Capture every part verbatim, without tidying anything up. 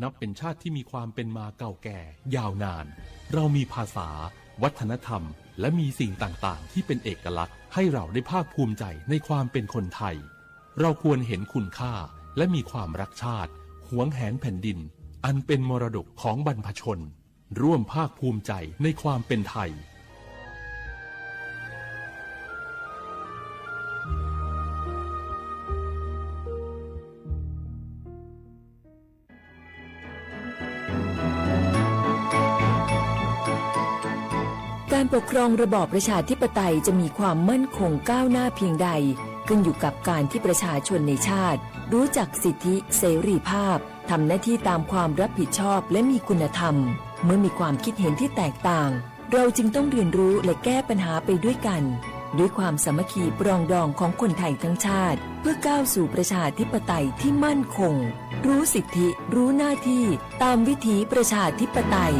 นับเป็นชาติที่มีความเป็นมาเก่าแก่ยาวนาน เรามีภาษา วัฒนธรรม และมีสิ่งต่างๆ ที่เป็นเอกลักษณ์ ให้เราได้ภาคภูมิใจในความเป็นคนไทย เราควรเห็นคุณค่า และมีความรักชาติ หวงแหนแผ่นดิน อันเป็นมรดกของบรรพชน ร่วมภาคภูมิใจในความเป็นไทย การปกครองระบอบประชาธิปไตยจะมีความมั่นคงก้าวหน้าเพียงใด ขึ้นอยู่กับการที่ประชาชนในชาติ รู้จักสิทธิเสรีภาพ ทำหน้าที่ตามความรับผิดชอบและมีคุณธรรม เมื่อมีความคิดเห็นที่แตกต่าง เราจึงต้องเรียนรู้และแก้ปัญหาไปด้วยกัน ด้วยความสามัคคีปรองดองของคนไทยทั้งชาติ เพื่อก้าวสู่ประชาธิปไตยที่มั่นคง รู้สิทธิ รู้หน้าที่ ตามวิถีประชาธิปไตย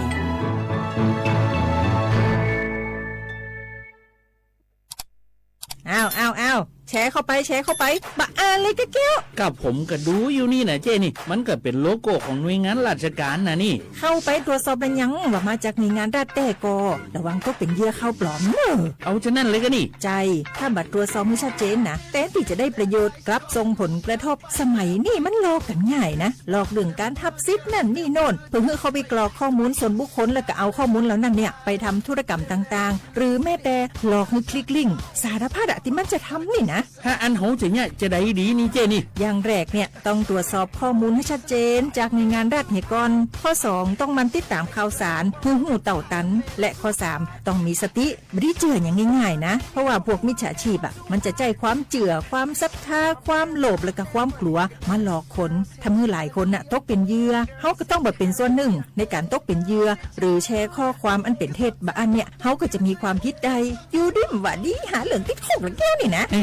อ้าว อ้าว อ้าว แชร์เข้าไป แชร์เข้าไป บะอ่านเลยกะเกี้ยว กับผมก็ดูอยู่นี่นะเจ้นี่ มันก็เป็นโลโก้ของหน่วยงานราชการนะนี่ เข้าไปตรวจสอบแล้วยัง ว่ามาจากหน่วยงานรัฐแต๊กอ ระวังตกเป็นเหยื่อข่าวปลอมเนอะ เอาจะนั่นเลยก็นี่ ใช่ ถ้าบ่ตรวจสอบให้ชัดเจนนะ แทนที่จะได้ประโยชน์ กลับส่งผลกระทบ สมัยนี้มันหลอกกันง่ายนะ หลอกเรื่องการฮับสิทธิ์นั่นนี่โน่น เพื่อให้เข้าไปกรอกข้อมูลส่วนบุคคล แล้วก็เอาข้อมูลเหล่านั้นเนี่ย ไปทำธุรกรรมต่างๆ หรือแม้แต่หลอกให้คลิกลิงก์ สารพัดอะที่มันจะทำนี่นะ ฮะอันโหจะเนี่ยจะได้ดีนี่เจ้นี่ อย่างแรกเนี่ย ต้องตรวจสอบข้อมูลให้ชัดเจนจากหน่วยงานรัฐเหียก่อน ข้อสอง ต้องหมั่นติดตามข่าวสาร เพื่อฮู้เต่าตัน และข้อสาม ต้องมีสติ บ่ได้เจื่ออย่างง่ายๆนะ เพราะว่าพวกมิจฉาชีพอะ มันจะใช้ความเจื่อ ความศรัทธา ความโลภ และก็ความกลัว มาหลอกคน ทำให้หลายคนน่ะตกเป็นเหยื่อ เฮาก็ต้องบ่เป็นส่วนหนึ่งในการตกเป็นเหยื่อ หรือแชร์ข้อความอันเป็นเท็จ บะอันเนี่ย เฮาก็จะมีความผิดได้ อยู่ดีบ่าดี หาเรื่องติดคุกแล้วแกนี่นะ เอ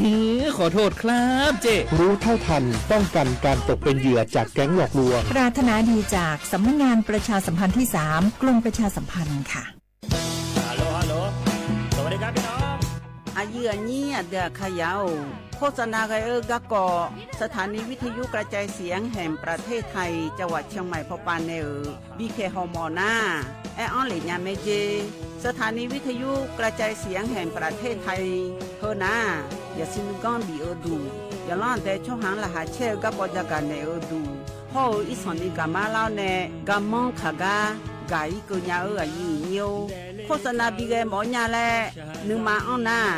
อ ขอโทษครับเจ้ รู้เท่าทัน ป้องกันการตกเป็นเหยื่อจากแก๊งหลอกลวง ปรารถนาดีจากสำนักงานประชาสัมพันธ์ที่สาม กรมประชาสัมพันธ์ค่ะ ฮัลโหล ฮัลโหล สวัสดีครับพี่น้อง Aqyuif aqnyir aqdui aqkaqyaq-or, โฆษณา ghae-eu garkawv สถานีวิทยุกระจายเสียงแห่งประเทศไทย จังหวัดเชียงใหม่ pawpav nae-euq bipyaeq hawmawf nar, aer-anr lef nya mae jer. สถานีวิทยุกระจายเสียงแห่งประเทศไทย heu nar, yaqsur nuiganr bif-eu duq, yaqlanr aqdae tsawrhaq-anr laqkhaq caer-eu garkawv jagaq naeq-eu duq, hawr-eu irsanqni gaqmar lar-awr nae garmanr kaq gar gaq-ir keuv nya-eu aqyuif aqnyir-or, โฆษณา bighae mawf-awr nya laer nuima anr nar,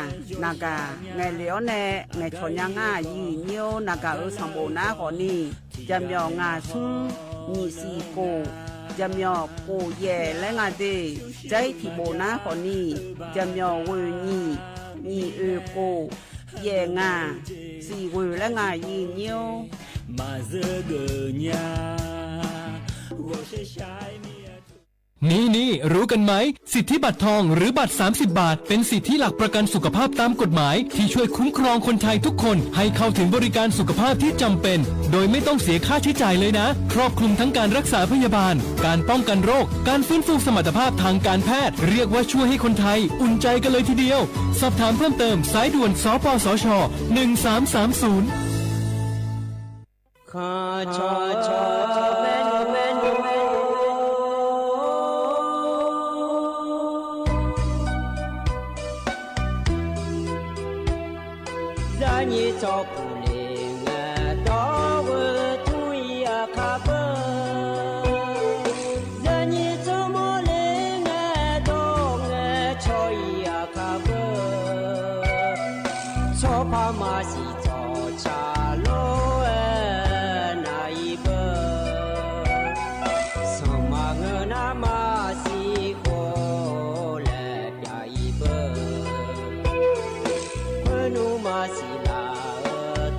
naqgaq ngaeqlef-awr nae ngaeqcawq nya ngar aqyuif aqnyir-or, naqgaq-euq sanqbof nar khawfni, jaqmyawf ngaq smr nyiq siq khof, jaqmyawf khof yaef laer nga de. Dzair tiq bof nar khawfni, jaqmyawf ghoeq nyiq, nyiq oeq khof, yaef ngaq, siq ghoeq laer nga aqyuif aqnyir-or. นี่ๆ รู้กันไหม สิทธิบัตรทองหรือบัตร สามสิบ บาท เป็นสิทธิหลักประกันสุขภาพตามกฎหมาย ที่ช่วยคุ้มครองคนไทยทุกคนให้เข้าถึงบริการสุขภาพที่จำเป็น โดยไม่ต้องเสียค่าใช้จ่ายเลยนะ ครอบคลุมทั้งการรักษาพยาบาล การป้องกันโรค การฟื้นฟูสมรรถภาพทางการแพทย์ เรียกว่าช่วยให้คนไทยอุ่นใจกันเลยทีเดียว สอบถามเพิ่มเติม สายด่วน สปสช หนึ่งสามสามศูนย์ Khanqcawq cawq maernmr maernmr, zarnyir tsawrpuq le ngae dawr-eu tmr-ir aqkar beu, zarnyir tsawrmawr le ngae dawr ngae caw-ir aqkar beu, tsawrpar maqsiq tsawqcaq lor-aer nav-ir beu, sanqma ngeur nar maqsiq khof laer pyav-ir beu, khoernmr maqsiq laf-eu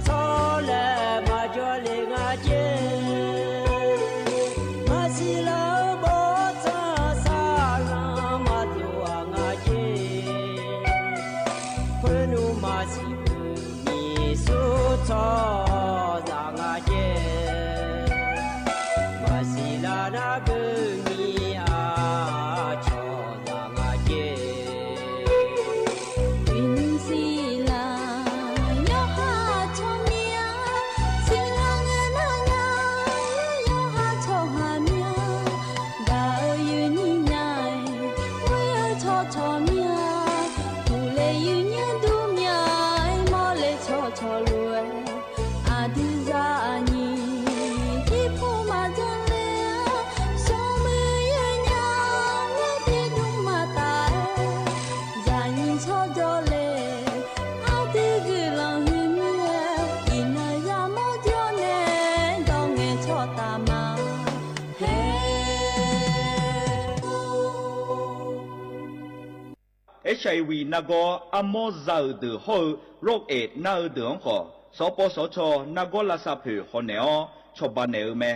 Hiv nargawr armawr za-euq deuq hawr-eu Rock-Eid nar-eu deuq-anr khawf, sawqpawv sawqcaw nargawr lavsav poeq hawnaeq-awr cawba naeq-eu mae.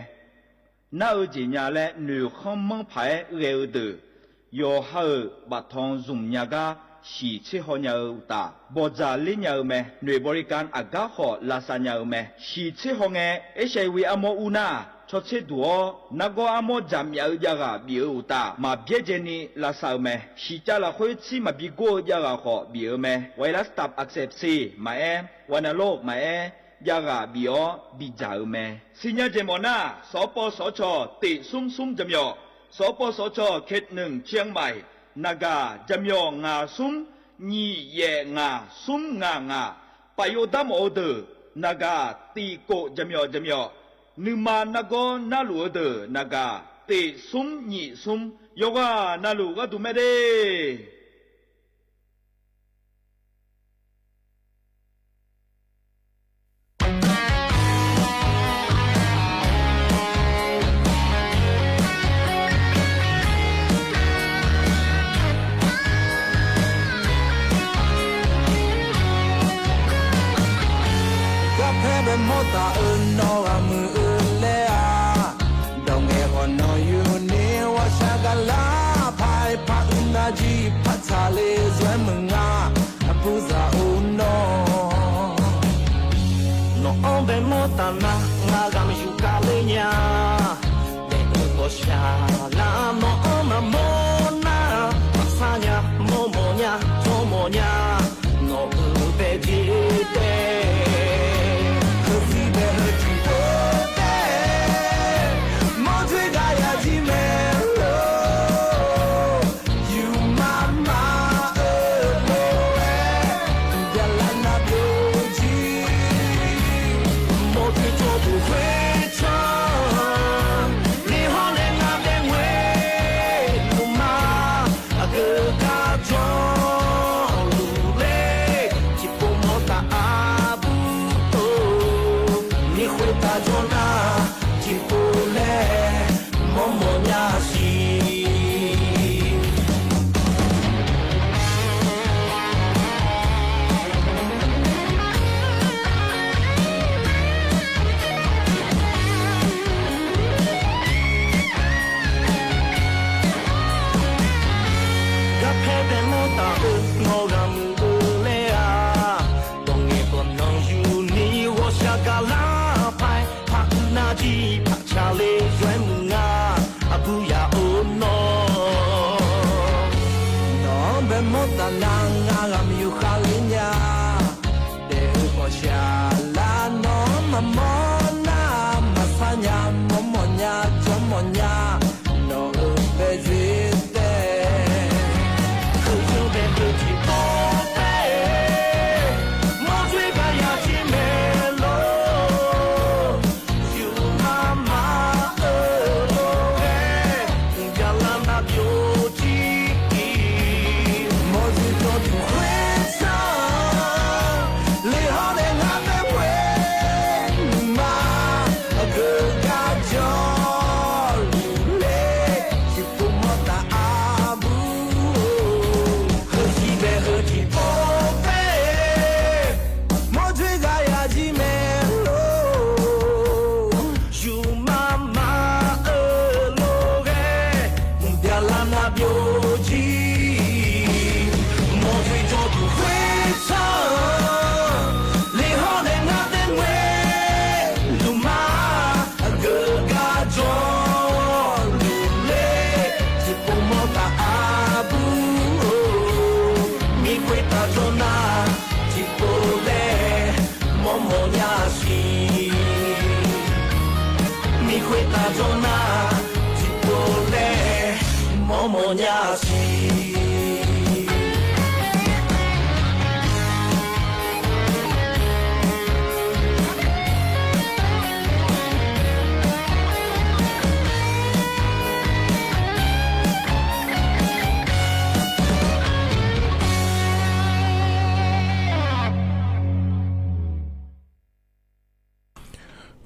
Nar-eu jeq nya laer noeqkhanr manr paq-aer ghae-eu deuq, yawqha-euq baftanq zmq nya gar shiq tser haw nya-eu uqtaf, bawqdzaq ler nya-eu mae. Noeq bawriqka aqgar khawf lavsav nya-eu mae. Shiq tser haw ngae, Hiv armawr ur nar, cawtser duq-awr nargawr armawr jaqmyaf-eu javghaq bif-eu uqtaf, maqbyaerdzaeni lavsav-eu mae. Shiqcav lafkhoer tsir maqbi gor-eu javghaq khawf bif-eu mae. Virus taf aqsaef se maqaer, wanaloq maqaer, javghaq bif-awr bidzaq-eu mae. Siqnya jeq mawf nar, sawqpawv sawqcaw teq smr smr jaqmyawf, sawqpawv sawqcaw เขตหนึ่ง เชียงใหม่ naqgaq jaqmyawf ngaq smr nyiq yaef ngaq smr ngaq ngaq, paf yov dar mawf-eu deuq naqgaq tiq kof jaqmyawf jaqmyawf, nuima nargawr narluf-eu deuq naqgaq teq smr nyiq smr, yawqghaq navluf gharduq mae de. Garpaer bae mawr taf-eu nawr ghaq muiq-eu laer-aq, dawq ngaeq khawf nawq yuni ghawqshaq gaqlar paq-aer paq-eu nar jir partsaq le zawr-aer meuq nga, aqburzaq-or nawr. Nawq-anr bae mawr taf nar ngar ghaq muiq yuf kar ler nya. Daef-eu ghawqshaq lar nawq-anr maqmawr nar, maqsar nya, mawrmawf nya, jawrmawf nya, nawq-euq bae jeq tae. Heusiq bae heu tiqpov tae, mawrdzoer gaq ya jir mae lor. Yufmaf maf-eu lof-aer, byaqlav nav byov jir. Mawrdzoer jawrduq khoertsanr, lihawr nae ngar dae ngoer luf ma. Aqgeu gar jawrluf ler, tiqpov mawr taf aqbur-or. Mirkhoer taf jawr nar, tiqpov laer mawrmawf nya siq. Garpaer bae mawr taf-eu nawr ghaq muiq-eu laer-aq, dawq ngaeq khawf nawq yuf ni ghawqshaq gaqlar paq-aer paq-eu nar jir partsaq le zawr-aer meuq nga, aqbur ya-or nawr. Nawq-anr bae mawr taf nar ngar ghaq muiq yuf kar ler nya. Daef-eu ghawqshaq lar nawq-anr maqmawr nar, maqsar nya, mawrmawf nya, jawrmawf nya, nawq-euq bae jeq tae. Heugar bae heu tiqpov tae, mawrdzoer gaq ya jir mae lor. Yufmaf maf-eu lof-aer, byaqlav nav byov jir. Mawrdzoer jawrduq khoertsanr, lihawr nae ngar dae ngoer luf ma. Aqgeu gar jawrluf ler, tiqpov mawr taf aqbur-or. Heusiq bae heu tiqpov tae, mawrdzoer gaq ya jir mae lor. Yufmaf maf-eu lof-aer, byaqlav nav byov jir. Mawrdzoer jawrduq khoertsanr, lihawr nae ngar dae ngoer luf ma. Aqgeu gar jawrluf ler, tiqpov mawr taf aqbur-or. Mirkhoer taf jawr nar, tiqpov laer mawrmawf nya siq. Mirkhoer taf jawr nar, tiqpov laer mawrmawf nya siq.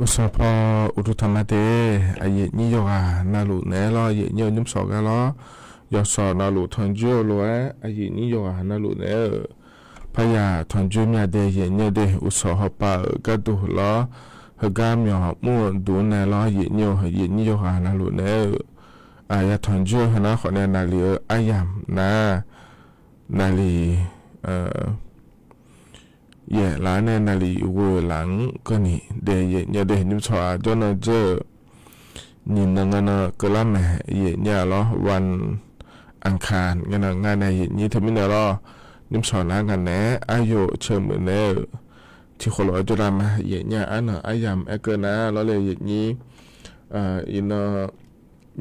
Uqsanq paw uqduq tanqma te, aqyuif nyir yawqghaq navluf naeq-aer lawr, aqyuif nyir-eu nymr sawq ghae lawr. yawsawq navluf tanqjoer-eu lof-aer aqyuif nyir yawqghaq navluf naeq-aer-euq, paryaq tanqjoer myav dae yaeqnyi-eu de. Uqsawq hawpav-euq gharduq lawr, heugar myawq mr-eu duq-anr nae lawr yaeqnyi-eu yaeqnyir yawqghaq navluf naeq-aer-euq, ya tanqjoer-eu heunar khawfnae naqli-eu aryamq nar, naqli yaeq laf-anr nae naqli ghoe laf-anr keuvni dae yaeqnyi-eu de. Nymrcawq-aq jawrnan dzeur-euq nyiq nan nga nan keuvlar mae yaeqnyi-a lawr, วันอังคาร nga nan nga nae yaeqnyi teumirnae lawr, nymrcawq nar ngaq naeq-aer aryawf ceuq meuq naeq-euq tiqkhawf lof-aer jawrlar ma yaeqnyi-a arnan aryamq aerkeuv nar lawr le yaeqnyi, iqnan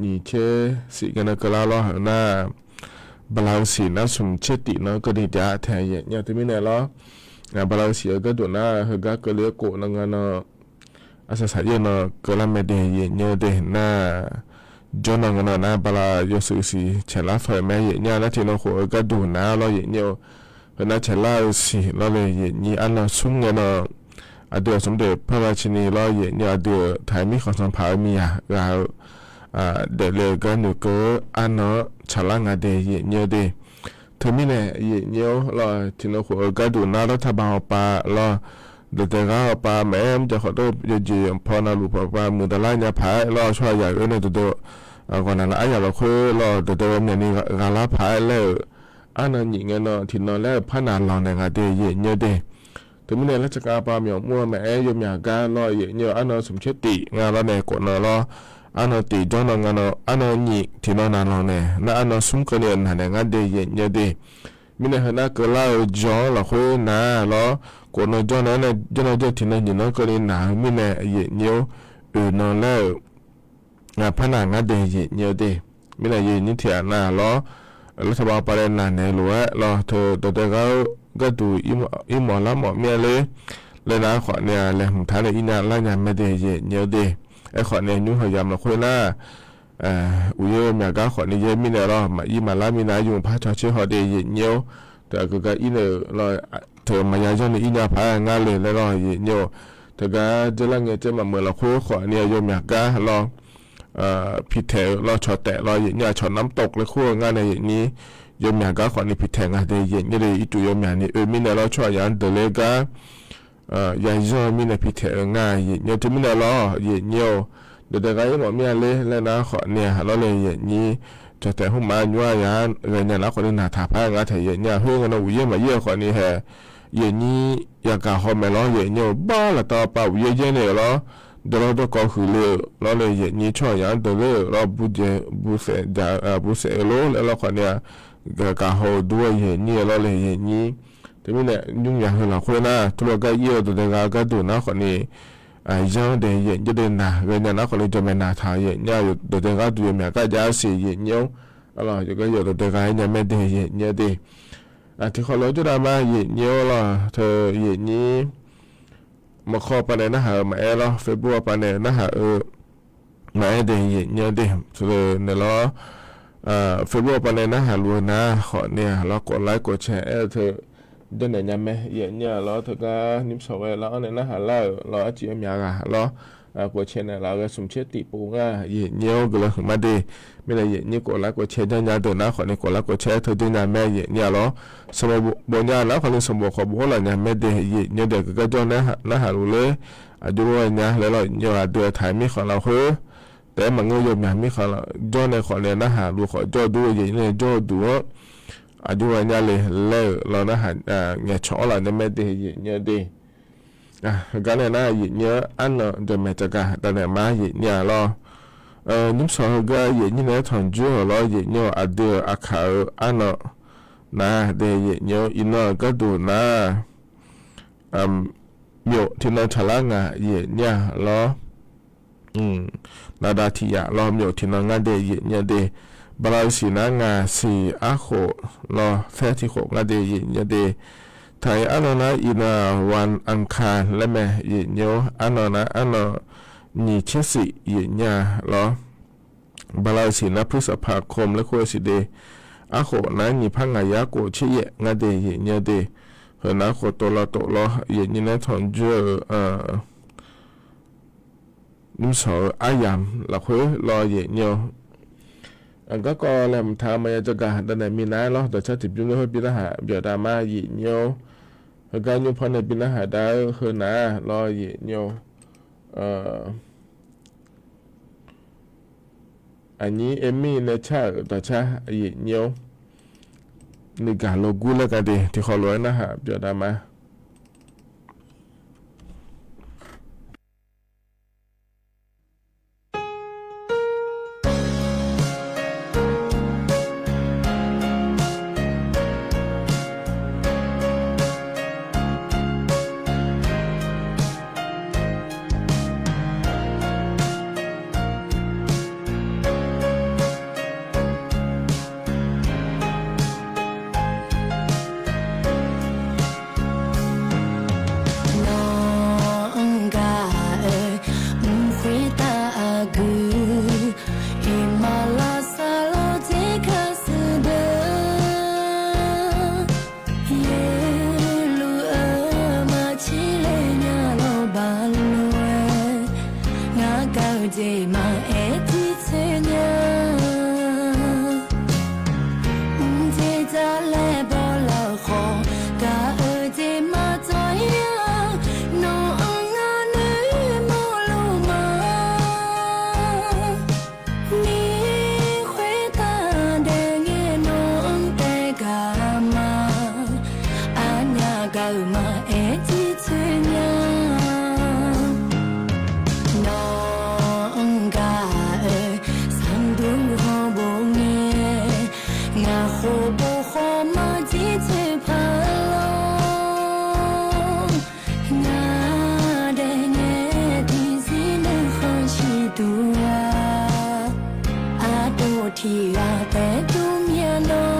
nyiq tser siq nga nan keuvlar lawr heu nar, bala-eu siq nar smq tser tif nan keuvni jav taeq yaeqnyi-a teumirnae lawr, bala-eu siq-eu gharduq nar heugar keuvle-aer khof nan nga nan arsaq saqyaer nan keuvlar mae de yaeqnyi-eu de nar, jawrnan nga nan nar bala yawshuif siq caeqlar faeq mae yaeqnyi-a nar tiqnan khof-eu gharduq nar lawr yaeqnyi-eu, heunar caeqlar-eu siq lawr le yaeqnyi arnan smr ngae nan, aqdui-euq smq daef par gha cini lawr yaeqnyi aqdui-euq taqhaiq mirkhanq sanqpaq-eu miqyaq ghaq-eu daefle-eu gar noeqkeuv-eu arnan-anr tsaqlar nga de yaeqnyi-eu de. Teumirnae yaeqnyi-awr lawr tiqnan khof-eu gharduq nar lawr taqbaq hawpav lawr, dawqdae ghaq hawpav maqaer mrjaq khawf dawr yawjeq yawqpaw navluf pawpav muiqdaq lar nya paq-aer lawr tsawrhaq yaq-eu nae dawqdawq ghawqnaq nar aryamq lafkhoer lawr dawqdae-eu myaqni ghaqlar paq-aer laer-euq, arnan nyiq ngae nan tiqnan laer-euq parnaq lanq naeq nga de yaeqnyi-eu de. Teumirnae laer tsaqkav pav myawq mr-eu maqaer yawmyaq gar lawr yaeqnyi-eu arnan smq tser tif nga lawr nae khof nan lawr, arnan tif jawrnan nga nan arnan nyiq tiqnan naqlanq naeq nar arnan smr keuvni-eu naq naeq ngar de yaeqnyi-eu de. Mirnae heunar keuvlar-eu jawr-anr lafkhoer nar lawr, khof nan jawrnan nae jawrnan jawr tiqnan nyiq nan keuvni naq-eu mirnae yaeqnyi-awr, oeq nan laer-euq parnaq ngar de yaeqnyi-eu de. Mirnae yaeqnyi tiqghaq nav lawr, laer taqbaq pav nae naq naeq lof-aer lawr teu dawqdae ghaq-eu gharduq irmawf lar mawf mir-a ler, laer nar khawfnae laeqhmq taq nae irnya lar nya mae de yaeqnyi-eu de. Aerkhawfnae nymr haw yamq lafkhoer nar, uqyaer myaq gar khawfni yaer mirnae lawr maqir maqlar mirnae yumq par caw tser haw de yaeqnyi-awr, teu aqgeu gar ir nae-euq lawr, teu maqya zanr ni irnya paq-aer ngar le laer lawr yaeqnyi-awr, teugar dzeurlar ngae dzaer maqmeuq lafkhoer khawfni yawmyaq gar lawr, piqtaeq-eu lawr cawq taef lawr yaeqnyi-a cawq namr tawq laer kur-eu ngar nae yaeqnyi, yawmyaq gar khawfni piqtaeq nga de yaeqnyi de. Ircuf yawmyaq ni oe mirnae lawr tsawrhaq yaq-anr deuq ler gar yayanr-eu mirnae piqtaeq-eu nga yaeqnyi-eu teumirnae lawr yaeqnyi-awr, dawqdae ghaq ir mawf mir-a ler laer nar khawfni-a lawr le yaeqnyi, cawq taef hmr maf nymr-a yaq-anr ghaenya nar khawfni naqtaq paq-aer ngar taeq yaeqnyi-a khoer nga nan uqyaer maqyaer-eu khawfni hae, yaeqnyi yagaq haw maeq lawr yaeqnyi-eu bar laftav pav uqyaer yaer nae-euq lawr, dawqlawr dawrkawv huiq le-euq lawr le yaeqnyi tsawrhaq yaq-anr deuq ler-euq lawr bujae busaef jav-eu lawr le lawr khawfni-a, gaq haw-eu dur-eu yaeqnyi-eu lawr le yaeqnyi. Teumirnae nymr yaq heu lafkhoer nar turlawr gar ir-eu dawqdae ghaq-eu gharduq nar khawfni yanr de yaeqnyi de naq ghaenya nar khawfni jawqmaeq naqtaq yaeqnyi-a dawqdae gharduq yawmyaq gar jav-a siq yaeqnyi-awr, yawqgar yawq dawqdae ghaq-aer nya mae de yaeqnyi-eu de. Tiqkhawf lof-aer jawrdav ma yaeqnyi-awr lawr teu yaeqnyi maqkawr pav nae narhaq-eu maqaer lawr Facebook pav nae narhaq-eu maqaer de yaeqnyi-eu de. Teu naeq lawr Facebook pav nae narhaq luf-eu nar khawfni-a lawr กดไลค์ กดแชร์ aer-eu teu jawrnaeq nya mae yaeqnyi-a lawr teugar nymr shawq ghae lar-anr nae narhaq lar-euq lawr arciv-eu myaq ghaq lawr กดแชร์ naeq laf ghae smq tser tif pov ngar yaeqnyi-awr guiqlanq huiq ma de. Mirnae yaeqnyi กดไลค์ กดแชร์ janrnya deuq nar khawfni กดไลค์ กดแชร์ teu janrnya mae yaeqnyi-a lawr. Sanqbof bof nya nar khawfni sanqbof khawf bof or laf nya mae de yaeqnyi-eu de. Guiqlanq jawr narhaq luf ler aqjox-aer nya laer lawr yaeqnyi-eu aqdui-euq taq-euq mirkhanq lafkhoer taef-aer maqngeur yawmyaq mirkhanq jawr nae khawfni narhaq luf khawf jawr dur-eu yaeqnyi nae jawr-eu duq-anr aqjox-aer nya le laer-euq lawr narhaq ngaeqcawq-anr laf nya mae de yaeqnyi-eu de. Gar nae nar yaeqnyi-anr arnan jawqmaeq caqgaq davnaeq ma yaeqnyi-a lawr. Nymr shawq heugar yaeqnyi nae-aer tanqjoer-euq lawr yaeqnyi-eu aqdui-euq aqkaq-eu arnan nar de yaeqnyi-eu iqnan-euq gharduq nar myof tiqnan taqlar nga yaeqnyi-a lawr. Naqdav tiq yaf lawr myof tiqnan ngar de yaeqnyi-eu de. Bala-eu siq nar ngaq siq arkhof lawr faer tiq khof ngar de yaeqnyi-eu de. Taq-ir arnan nar iqnan วันอังคาร laer mae yaeqnyi-awr arnan nar arnan nyiq tser siq yaeqnyi-a lawr. Bala-eu siq nar พฤษภาคม laer kur-eu siq de. Arkhof nar nyiq par ngaq yar khof tser yaef ngar de yaeqnyi-eu de. Heu nar khof tov lawr tov lawr yaeqnyi nae-aer tanqjoer-eu nymr shawq-eu aryamq lafkhoer lawr yaeqnyi-awr Aqgarkawv laeqhmq taq-eu maqya jawrgaq danaeq minav-aer lawr, dawqcar tiqbymr-anr khoer bi narhaq byawq dav ma, aqyuif nymr-or. Heugar nymr paw nae bi narhaq dav-eu heu nar-aq lawr, aqyuif nymr-or. Aqnyir Amy nae car-euq dawqcar aqyuif nymr-or, nuigaq logur laer gaq de tiqkhawf lof-aer narhaq byawq dav ma. Nawq-anr gaq-euq mq khoertav aqgeu, iqmalavsar lawr tser kar sheuqdeuq, yaerluf-eu maqcir laer nya lawr baqlof-aer, ngar gaq-eu jeq maqaer tirtsoer nya. Mqdzer dzar laer bawlar-eu khawf, gaq-eu jeq maqdzawr-ir-a. Nawq-anr ngar noeqmawr luf ma. Miqkhoer taq daef ngae nawq-anr taef gaq ma. Aqnyaf gaq-euq maqaer tirtsoer nya. Nawq-anr gaq-euq sanqdur hawr bof ngae, ngaq khof bof khawf maqjir tsoeq paq-awr, ngaq daef ngae tiqzir nuikhanr siqduq-a. Ardov tiq ghaq taef dur myav nawr.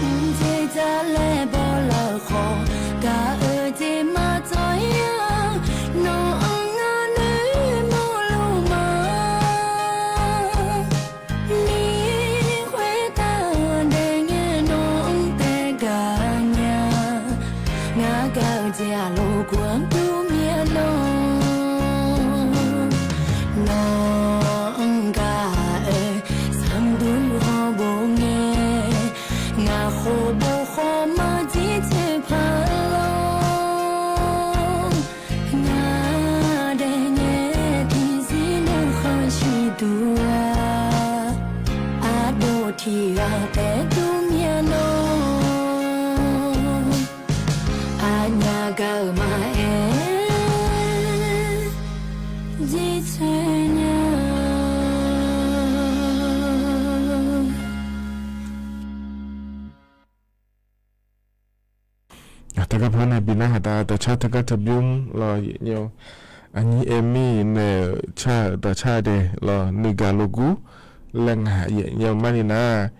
Mqdzer dzar laer bawlar-eu khawf, gaq-eu jeq maqdzawr-ir-a. Nawq-anr ngar noeqmawr luf ma. Miqkhoer taq daef ngae nawq-anr taef gaq nya. Ngar gaq-eu jeq-aq lof guf-anr dur myav nawr. Nawq-anr gaq-euq sanqdur hawr bof ngae, ngaq khof bof khawf maqjir tsoeq paq-awr, ngaq daef ngae tiqzir nuikhanr siqduq-a. Ardov tiq ghaq taef dur myav nawr. Aqnyaf gaq-euq maqaer jir tsoeq nya. Teugar paw nae bi narhaq dav dawqcar teugar teu bymr lawr, aqyuif nymr-or. Aqnyir Amy nae-euq car-euq dawqcar de lawr, nuigaq logur laer ngaq aqyuif nymr-or. Marni nar,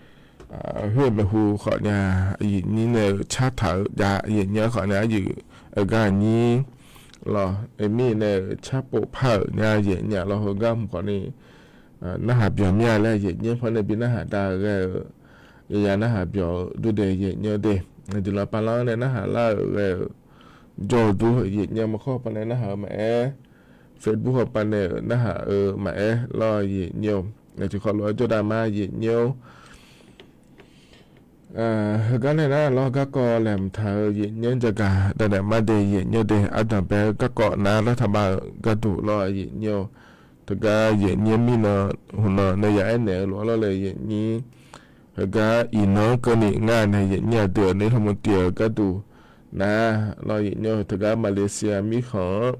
khoer-eu maeqhu khawfnya, aqyuif nyir nae-euq cartaq-eu jav aqyuif nymr-or khawfnya, aqyuif, aqgar aqnyir lawr, Amy nae-euq carpov par-euq nya aqyuif nymr lawr, heugar hmq khawfni narhaq byawq mir-a laer aqyuif nymr paw nae bi narhaq dav-eu ghae-eu, yaya narhaq byawq-eu dur de aqyuif nymr-or de. Aqduilanq pavlanr nae narhaq lar-euq ghae-eu jawr-eu dur aqyuif nymr, maqkawr paw nae narhaq-eu maqaer, Facebook hawpav nae-euq narhaq-eu maqaer lawr aqyuif nymr-or. Tiqkawv lof-aer jawrdav ma aqyuif nymr-or. Heugar nae nar lawr, garkawv laeqhmq taq-eu aqyuif nymr jagaq danaeq mar de aqyuif nymr-or de. Ardanq bae-eu garkawv nar lawr taqbav-eu gharduq lawr aqyuif nymr-or. Teugar aqyuif nymr mirnan hmq nan nae ya aernaeq-eu lof-aer lawr le aqyuif nymr. Heugar iqnan-anr keuvni ngar nae aqyuif nymr aqdui-euq ni lawmur tiq-eu gharduq nar lawr aqyuif nymr-or. Teugar Malaysia mirkhanq-anr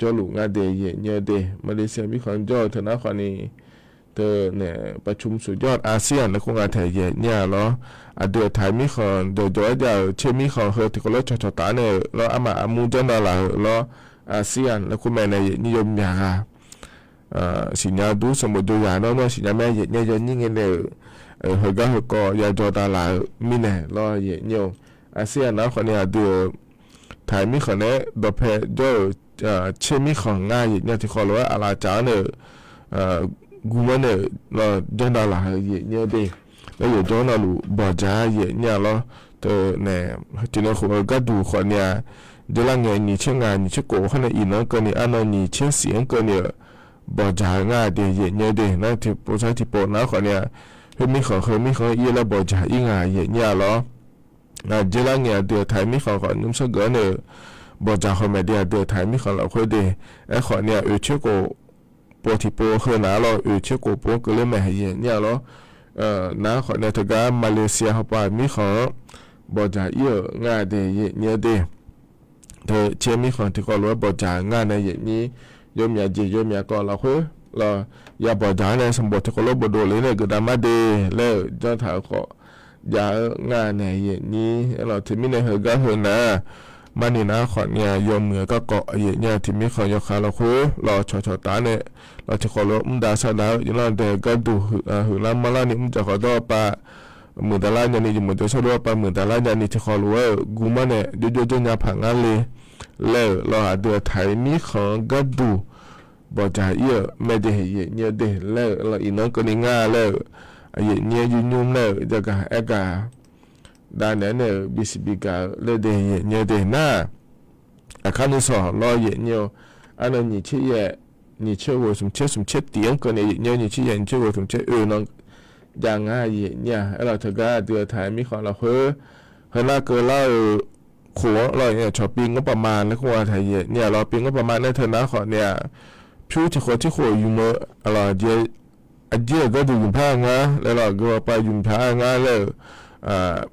jawrluf ngar de aqyuif nymr-or de. Malaysia mirkhanq-anr jawr-eu teu nar khawfni teu nae ประชุมสุดยอดอาเซียน laer kur nga taeq aqyuif nymr-a lawr. Aqdui-euq taq mirkhanq dawqjawq-aer jav-euq tser mirkhanq heu tiqkawv lof cawqcawq taf nae-euq lawr, armaf armur janrnav laf-euq lawr, aqsir-aq laer kur mae nae aqyuif nymr yawmyaq ghaq siqnya dur sanqbof jawr yaq nawr nawr siqnya mae aqyuif nymr yawnyir ngae nae-euq heugar heukawv yajawr davlaf-eu mirnae lawr yaeq nyir-or. Aqsir aqnar khawfni aqdui-euq taq-iq mirkhanq nae dawqpae jawr-euq tser mirkhanq ngar yaeq nyir-a tiqkhawf lof-aer aqlaf caf-anr nae-euq gumanr nae-euq lawr janr davlaf-eu yaeq nyir-eu de. Laer yawqjawr navluf bawqdzaq-a yaeq nyir-a lawr. Teu nae tiqnan khof-eu gharduq khawfni-a, jeurlar ngae nyiq tser ngaq nyiq tser khof khawf nae iqnan-anr keuvni arnan nyiq tser siq-anr keuvni-euq bawqdzaq-eu ngar de yaeq nyir-eu de. Nar tiqpov sar tiqpov nar khawfni-a, khoer mirkhanq heu mirkhanq-anr ir laer bawqdzaq ir nga yaeq nyir-a lawr. Jeurlar ngae aqdui-euq taq-iq mirkhanq khawf nymr sanrgeuf-anr nae-euq bawqdzaq haw maeq de aqdui-euq taq-iq mirkhanq lafkhoer de. Aerkhawfni-a oeq tser khof pov tiqpov heu nar lawr oeq tser khof pov-anr keuvler mae yaeq nyir-a lawr. Nar khawfni-a teugar Malaysia hawpav mirkhanq-anr bawqdzaq ir-euq ngar de yaeq nyir-eu de. Teu tser mirkhanq tiqkhawf lof-aer bawqdzaq ngar nae yaeq nyir, yawmyaq jeq yawmyaq kawv lafkhoer lawr, ya bawqdzaq-anr nae sanqbof tiqkhawf lof bofdov le nae geufdav mar de laer-euq janr taq-eu khawf jav-eu ngar nae yaeq nyir-a lawr. Teumirnae heugar heu nar-aq, marni nar khawfni-a yawmuiq-eu garkawv yaeq nyir-a tiqmirkhanq yawkhav lafkhoer lawr cawqcawq taf-anr nae lawr tiqkhawf lof-aer mr dav sar dav-eu yawlanr dae gharduq huiqlar manrlar ni mr dzaq khawf dawr-eu pav muiqdaq lar nyani, yawmuiq dawq sar dov-eu pav muiqdaq lar nyani tiqkhawf lof-aer-euq gumanr nae jawrjawr jawrnya paq ngar le laer-euq lawr, aqdui-euq taq-iq mirkhanq-anr gharduq bawqdzaq ir-euq mae de yaeq nyir-eu de laer-euq lawr, iqnan-anr keuvni ngar laer-euq yaeq nyir-aer yur nymr laer-euq jagaq aergaq dav naeq-aer nae-euq bisiq bigaq-eu laer de yaeq nyir-eu de nar-aq, aqkar nuisawq lawr yaeq nyir-eu, arnan nyiq tser yaeq nyiq tser ghoeq smq tser smq tser tif-anr keuvni yaeq nyir-eu nyiq tser yaeq nyiq tser ghoeq smq tser oe nan jav ngar yaeq nyir-a. Aerlawq teugar aqdui-euq taq-iq mirkhanq lafkhoer heunar keuvlar-eu khof-anr lawr cawq pi ngawr paf ma laer kur-a taq yaeq nyir-a lawr. Pi ngawr paf ma nae teu nar khawfni-aq, pyur tiqkhawf tirkhof yumq-eu lawr, aqjeq-euq gharduq yumq par ngar laer lawr, geu-awr pav yumq par ngar laer-euq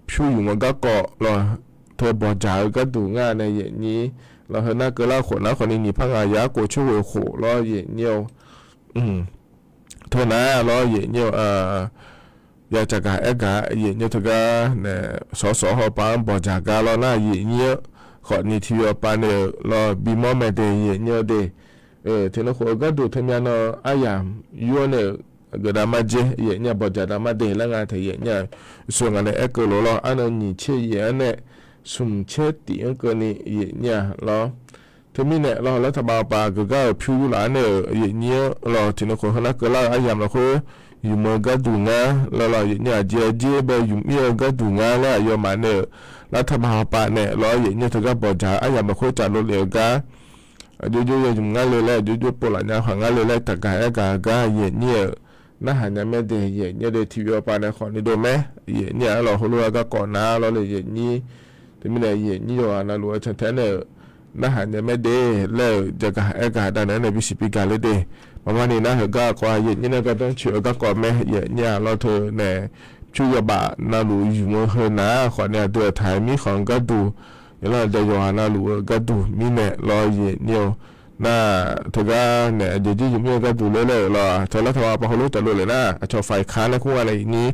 pyur yumq-eu garkawv lawr, teu bawqdzaq-eu gharduq ngar nae yaeq nyir lawr. Heunar keuvlar khof nar khawfni nyiq par ngaq yar khof tser ghoeq khof lawr yaeq nyir-eu, teu nar lawr yaeq nyir-eu, ya caqgaq aergaq yaeq nyir-eu teugar nae sawqsawq hawpav-anr bawqdzaq gar lawr nar yaeq nyir-eu khawfni tiqyawf pav nae-euq lawr bimawr mae de yaeq nyir-eu de. Tiqnan khof-eu gharduq teumyav nan aryamq yur-anr nae-euq geufdav mar dzer yaeq nyir-a bawqdzaq dav mar de laer nga taq yaeq nyir-a. Shuq ngaq nae aerkeuv lof lawr arnan nyiq tser yaeq-anr nae smq tser tif-anr keuvni yaeq nyir-a lawr. Teumirnae lawr, lar taqbav hawpav geugar-euq pyur yurlaf-anr nae-euq yaeq nyir-anr lawr, tiqnan khof heunar keuvlar-eu aryamq lafkhoer yumq-eu gharduq ngar laer lawr, yaeq nyir-a jeq-aer jir bae yumq ir-eu gharduq ngar laer aqyawfmaf nae-euq lar taqbav hawpav nae lawr yaeq nyir-eu teugar bawqdzaq-eu aryamq lafkhoer cavlov lef-eu gar aqjox jox ya yumq ngar le laer, aqjox jox povlaf nya khaq ngar le laer taqgaq aergaq-eu gar yaeq nyir-euq narhaq nya mae de yaeq nyir-eu de. Tiqyawf pav nae khawfni dov mae yaeq nyir-a lawr, heulof-aer garkawv nar lawr le yaeq nyir. Teumirnae yaeq nyir yawqghaq navluf-eu cantae nae-euq narhaq nya mae de laer-euq jaqgaq aergaq dav naeq-aer nae bisiq bigaq le de. Maqmar ni nar heugar kawv-a yaeq nyir nae gardanr coeq-eu garkawv mae yaeq nyir-a lawr. Teu nae pyur yawbaf navluf yumq-eu heu nar khawfni aqdui-euq taq-iq mirkhanq gharduq, yawqlanr dae yawqghaq navluf-eu gharduq mirnae lawr yaeq nyir-eu nar, teugar nae aqjeq jir yumq ir-eu gharduq ler laer-euq lawr, teu lar taqbav hawpav heulof cavlov lef nar aqcawq faiq kaq nae kur nga nae yaeq nyir,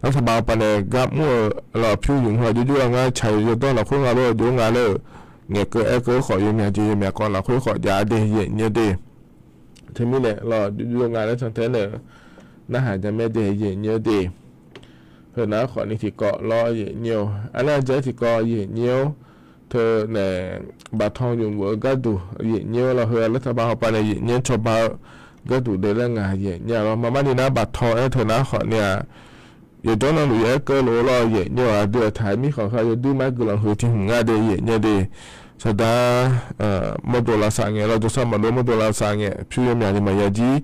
lar taqbav hawpav nae gar mr-eu lawr pyur yumq heu aqjox jox-a ngar caq yawdawr lafkhoer nga lof-aer jov nga laer-euq ngaeqkeuv aerkeuv khawf yawmyaq jeq yawmyaq kawv lafkhoer khawf jav de yaeq nyir de. Teumirnae lawr aqjox jox nga laer cantae nae-euq narhaq nya mae de yaeq nyir de. Heu nar khawfni tiqkawv lawr yaeq nyir-eu, arnar jav-aer tiqkawv yaeq nyir-awr, teu nae baqtan yawmuiq-eu gharduq yaeq nyir-awr lawr, heu lar taqbav hawpav nae yaeq nyir-anr cawba-eu gharduq de laer nga yaeq nyir-a lawr. Maqmar ni nar baqtan-aer teu nar khawfni-aq, yawqjawr navluf ya aerkeuv lof-eu lawr yaeq nyir-eu, aqdui-euq taq-iq mirkhanq heu yawduir mar guiqlanq huiq tiq hmq nga de yaeq nyir de. Saqdaq mawrdov lavsav ngae lawr, jawrsar maqdov mawrdov lavsav ngae pyur yawmyaq ni maqya jir,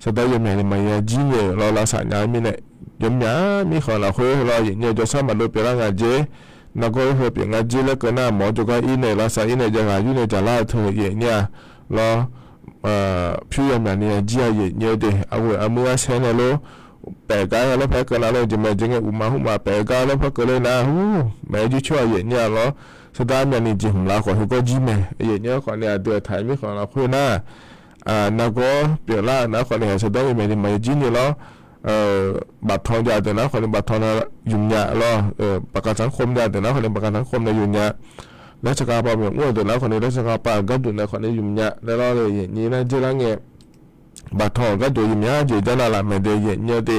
saqdaq yawmyaq ni maqya jir nae-euq lawr lavsav nya-eu mirnae, yawmyaq mirkhanq lafkhoer lawr yaeq nyir-eu jawrsar maqdov pyeuflar nga jer, nargawr-ir heu pyeuf nga jer laer keuv nar mawq-awr jawrgar ir nae lavsav ir nae jav ghaq yur nae jaqlar-eu teu yaeq nyir-a lawr. Pyur yawmyaq ni ya jir-a yaeq nyir-eu de. Aqghoeq aqmuir arsaer nae lor, paef gar laer par keuv nar lor, jeq maeq jeq ngae uqma hmqma paef gar laer par keuv ler nar hmq maeq-aer jir coer-a yaeq nyir-a lawr. Saqdaq armyaq ni jeq hmq lar khawf heugawr jir mae yaeq nyir-a khawfni aqdui-euq taq-iq mirkhanq lafkhoer nar nargawr pyeuflar-eu nar khawfni saqdaq yawmyaq ni maqya jir ni lawr. Baqtan jav deuq nar khawfni baqtan na yumq nya lawr, baqkav tanrkhom jav deuq nar khawfni baqkav tanrkhom nae yumq nya, laer tsaqkhav pav maqmr-eu deuq nar khawfni laer tsaqkhav pav-euq gharduq nae khawfni yumq nya laer lawr le yaeq nyir nar jer lar ngae, baqtan-euq gharduq yawmyaq jeq jar navlaf mae de yaeq nyir-eu de.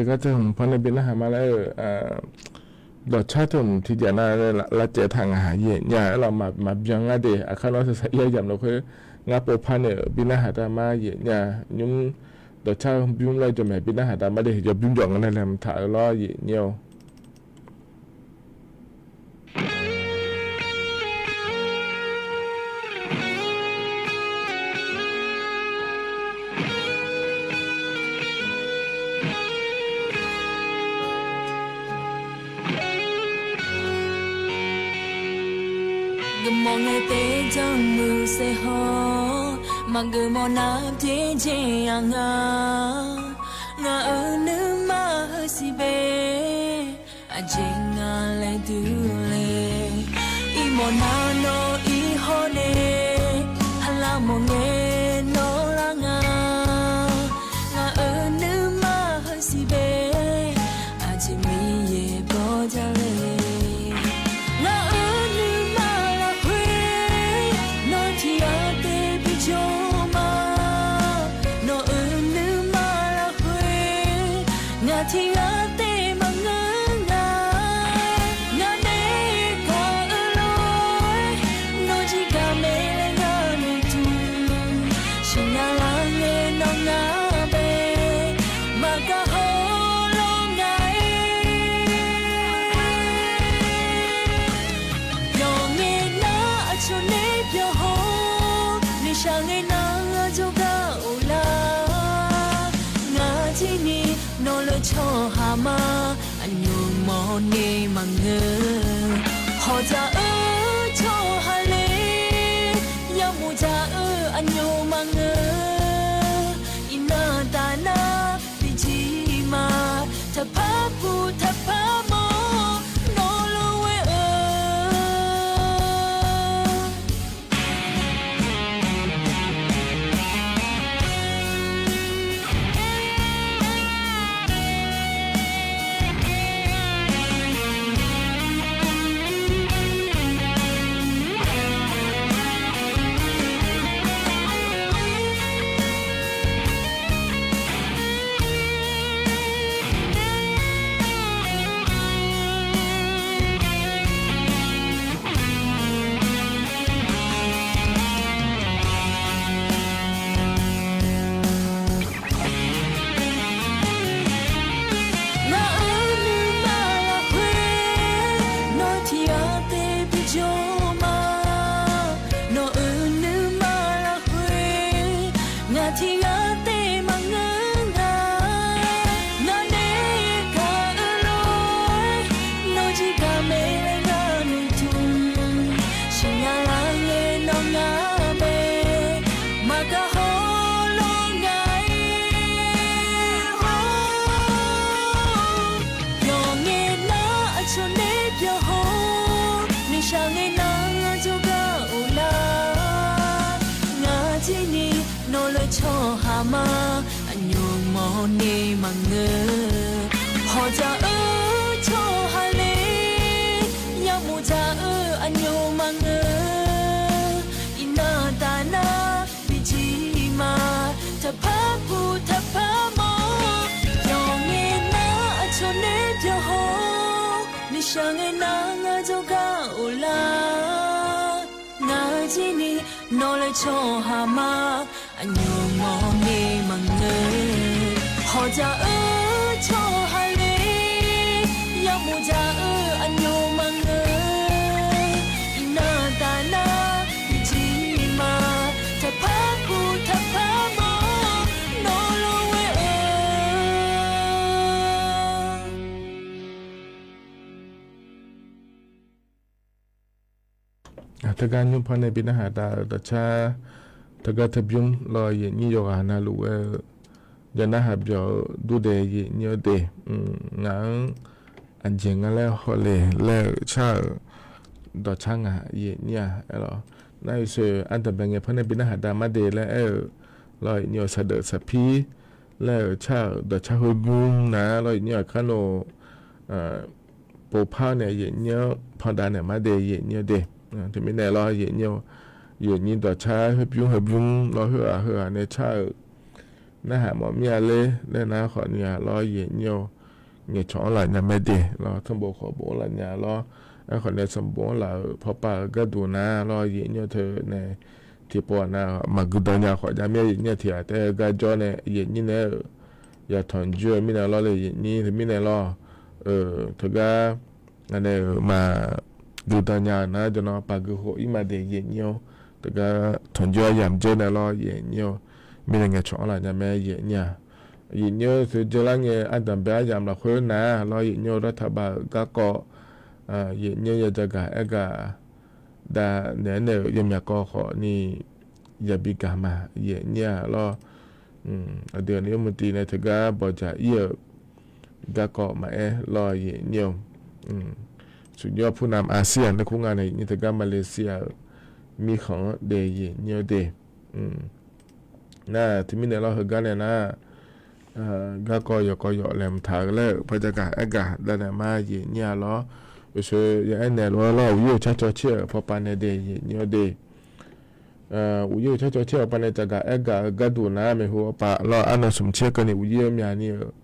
Teugar teu hmq par nae bi narhaq ma laer-eu, dawqcar teu hmq tiqjeq nar lavcaev taq ngaq haq yaeq nya-eu aerlawq, maqbyan ngar de. Aqkar nawr saqsaq ir-aer yamq lafkhoer ngar pov par nae-euq bi narhaq taq ma yaeq nya. Nymr dawqcar bymr laer jawrmaeq bi narhaq taq ma de. Yawbymr jawq nga nae laeqhmq taq-eu lawr yaeq nya-awr. Geufmawf ngae taef janrmuiq saef haw, maqgeufmawf nar byaerdzae-a nga. Ngaq-euq nuima heusiq bae, aqjeq nga laer duq le. Iqmawf nar nawr ir hawr nae, aqlaf mawf ngae nawr lar nga. Ngaq-euq nuima heusiq bae, aqjeq Miqyaer bawr jar le. Ngaq-euq nuima lafkhoer, nawq tiq ghaq taef bijawr ma. Nawq-euq nuima lafkhoer, ngaq tiq ghaq taef maqngeur nga. Ngaq nae gaq-eu lof-aer, nawq jir gaq mae laer ngar noeqtmq. Siqnya lar ngae nawr ngar bae, maqgaq haw lawr nga-aer. Yawf ngae nar aqcawq nae byaqhaw, noeqshaq ngae nar jawrgar of lar. Ngaq jir ni nawq lef tsawrhaq ma, aqnymr mawrni maqngeur. Hawq dzaq-eu tsawrhaq le, yamawr dzaq-eu aqnymr maqngeur. Iqnan taf nar bijir ma, taqpar puq taqpar mawr, nawq lof-aer-eu. tsawrhaq ma, aqnymr mawrni maqngeur. Hawq dzaq-eu tsawrhaq le, yamq dzaq-eu aqnymr maqngeur. Iqnan taf nar bijir ma, taqpar puq taqpar mawr. Yawqngae nar aqcawq nae byaqhaw, nuishaq ngae nar ngar jawrgar of lar. Ngar jir ni nawq laer tsawrhaq ma, aqnymr mawrni maqngeur. Hawq dzaq-eu tsawrhaq le, yamq dzaq-eu aqnymr maqngeur. Iqnan taf nar bijir ma, taqpar puq taqpar mawr, nawq lof ghae-eu Teugar nymr par nae bi narhaq dav-eu dawqcar, teugar teubymr lawr yaeqnyir yawqghaq navluf ghae-eu, ya narhaq byawq-eu durdae yaeqnyir-eu de. Ngaq-anr aqjeq nga laer hawle laer-euq car-euq dawqcar ngaq yaeqnyir-aq aerlawq. Nar-eu soeq ardanqbae ngae par nae bi narhaq dav mar de laer aer-euq lawr yaeqnyir-eu saqdeuf saqpir laer-euq car-euq dawqcar heubymr nar lawr yaeqnyir-aq karnoeq povpar nae yaeqnyir-anr pandav naeq mar de yaeqnyir-eu de. Teumirnae lawr yaeqnyir-eu yaeqnyir dawqcar heubymr heubymr lawr heughaq heughaq nae car-euq narhaq mawf mir-a ler laer nar khawfni-aq lawr yaeqnyir-eu ngaeqcawq-anr laf nya mae de lawr, tanrbof khawf bof-anr laf nya lawr. Aerkhawf nae sanqbof-anr laf-euq pawpav-euq gharduq nar lawr yaeqnyir-eu teunae tiqpov-aq nar maqgui dan nya khawf jav mir-a yaeqnyir-aq tiq ghaq taef-aer gar jawr nae yaeqnyir nae-euq yatanq joer-eu mirnae lawr le yaeqnyir teumirnae lawr. Teugar nae-euq maqgui dan nya-euq nar jawrnan paqgui khof ir ma de yaeqnyir-awr, teugar tanqjoer-a yamq dzer nae lawr yaeqnyir-awr, mirnae ngaeqcawq-anr laf nya mae yaeqnyir-aq. Yaeqnyir-eu teu dzeurlar ngae ardanqbae aryamq lafkhoer nar lawr yaeqnyir-eu dartaq bav-euq garkawv yaeqnyir-eu ya jagaq aergaq dav naeq-aer nae-euq yawmyaq kawv khawfni yabi gaq ma yaeqnyir-aq lawr. Aqdui aqnyir mqtiv nae teugar bawqjaq ir-euq garkawv maqaer lawr yaeqnyir-eu, smq jawr purnam Aqsir-aq nae kur nga nae yaeqnyir teugar Malaysia-euq mirkhanq-anr daef yaeqnyir-eu de. Nar teumirnae lawr heugar nae nar garkawv yawqkawv yawf laeqhmq taq-eu laer-euq par jagaq aergaq dav naeq ma yaeqnyir-a lawr. Uqshoe ya aernaeq lof-aer lawr uqyir-eu carcaw caer-euq pawpav nae daef yaeqnyir-eu de. Uqyir-eu carcaw caer-euq pawpav nae jagaq aergaq-eu gharduq nar maeqhu pawpav lawr arnan smq caer keuvni uqyir-eu myaq ni-euq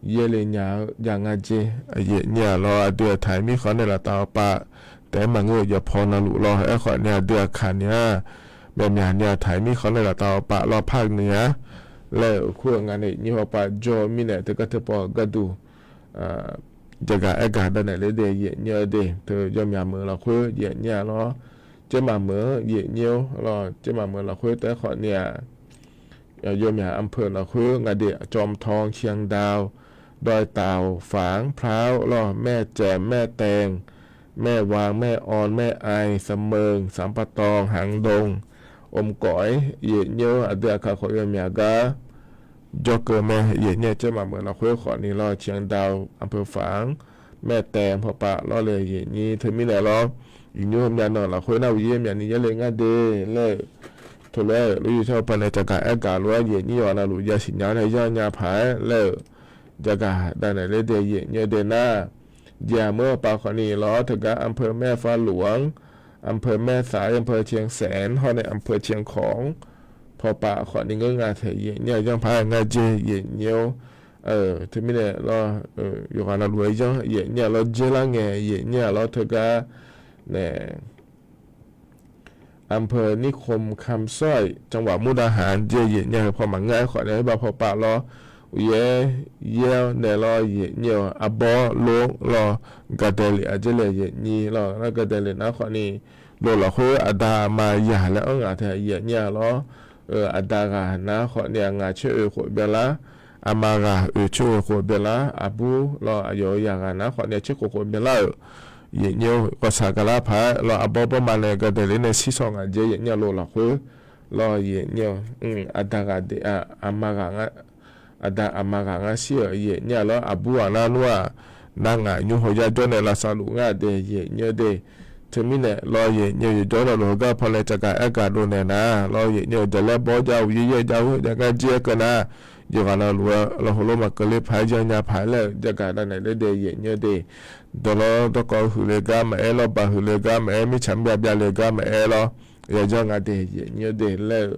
yaerle nya-eu jav nga jer. Yaeqnyir-aq lawr aqdui aqtaq-iq mirkhanq nae laftav pawpav taef-aer maqngeur-eu yawqpaw navluf lawr aerkhawf nae aqdui aqkaq ni-aq myaqmyaq ni aqtaq-iq mirkhanq nae laftav pawpav lawr par ni-a laer-euq kur-eu nga nae yaeqnyir pawpav jawr-eu mirnae teugar teu paw-euq gharduq jagaq aergaq dav naeq ler daef yaeqnyir-eu de. Teu yawmyaq meuq lafkhoer yaeqnyir-a lawr, Jiermaf meuq-anr yaeqnyir-awr lawr, Jiermaf meuq lafkhoer taef-aer khawfni-aq yawmyaq อำเภอ lafkhoer nga de จอมทอง เชียงดาว ดอยเต่า ฝาง พร้าว lawr แม่แจ่ม แม่แตง แม่วาง แม่ออน แม่อาย เสมิง สัมปะตอง หางดง อมก๋อย yaeqnyir-awr aqdui aqkaq khawf yawmyaq gar jawrkeuv mae yaeqnyir-a. Jiermaf meuq lafkhoer khawfni lawr เชียงดาว อำเภอฝาง แม่แตง pawpav lawr le yaeqnyir teumirnae lawr, iqnymr myav nan lafkhoer nar uqyir myaq ni yaerle ngar de laer-euq teulof-aer lof-ir yawshar pawpav nae jagaq aergaq lof-aer yaeqnyir yawqha navluf yasiq nya-awr nae yanrnya paq-aer laer-euq jagaq dav naeq ler daef yaeqnyir-eu de nar, jeq-aq meuq pawpav khawfni lawr teugar อำเภอ แม่ฟ้าหลวง อำเภอ แม่สาย อำเภอ เชียงแสน hawr nae อำเภอ เชียงของ pawpav khawfni ngeur nga taeq yaeqnyir-a yanr paq-aer ngar jer yaeqnyir-awr, teumirnae lawr yawqghaq navluf-aer yanr yaeqnyir-a lawr, Jierlar ngae yaeqnyir-a lawr teugar nae อำเภอนิคมคำสร้อย จังหวัดมุกดาหาร jeq yaeqnyir-a heu paw maqngeur-aer khawfni-aq, oerbav pawpav lawr, uqyaer yaer-awr nae lawr yaeqnyir-eu arbawr lor lawr, Gaqdaeqleq aqjeq laer yaeqnyir lawr nar, Gaqdaeqleq nar khawfni lof lafkhoer aqda aqma yaq laer anr ngaq tae yaeqnyir-a lawr, aqda ghaq nar khawfni-aq ngaq coer oeq khof byanlar, aqma ghaq oeq coer oeq khof byanlar, aqbur lawr aqyawf-euq yaq ghaq nar khawfni-aq coer khof khof byanlar-euq yaeqnyir-awr, ghawqshaq gaqlar paq-aer lawr arbawr bawrma nae Gaqdaeqleq nae shir shaw ngaq jeq yaeqnyir-a lof lafkhoer lawr yaeqnyir-eu, aqda ghaq de, aqma ghaq aqda aqma ghaq ngar shir-euq yaeqnyir-a lawr, aqbur ghaq nar nmr-aq, nar ngaq nymr haw yar jawr nae lavsav luf ngar de yaeqnyir-eu de. Teumirnae lawr, yaeqnyi-eu yawqjawr navluf heugar pawnae tsafgaq aergaq dovnaeq nar lawr, yaeqnyi-eu jaqlaer bawr jav-eu uqyaer yaer jav-eu uqyaer jav ngar jir-aer keuv nar, yawqghaq navluf-eu lawqhawv lor maqkeuv ler paq-aer janrnya paq-aer laer-eu tsafgaq davnaeq laer dae yaeqnyi-eu de. Dawqlawr dawrkawv huiq le gar maqaer, lawrbaq huiq le gar maqaer, mirtsaq mrbyav byav le gar maqaer lawr, yajanr nga de yaeqnyi-eu de laer-eu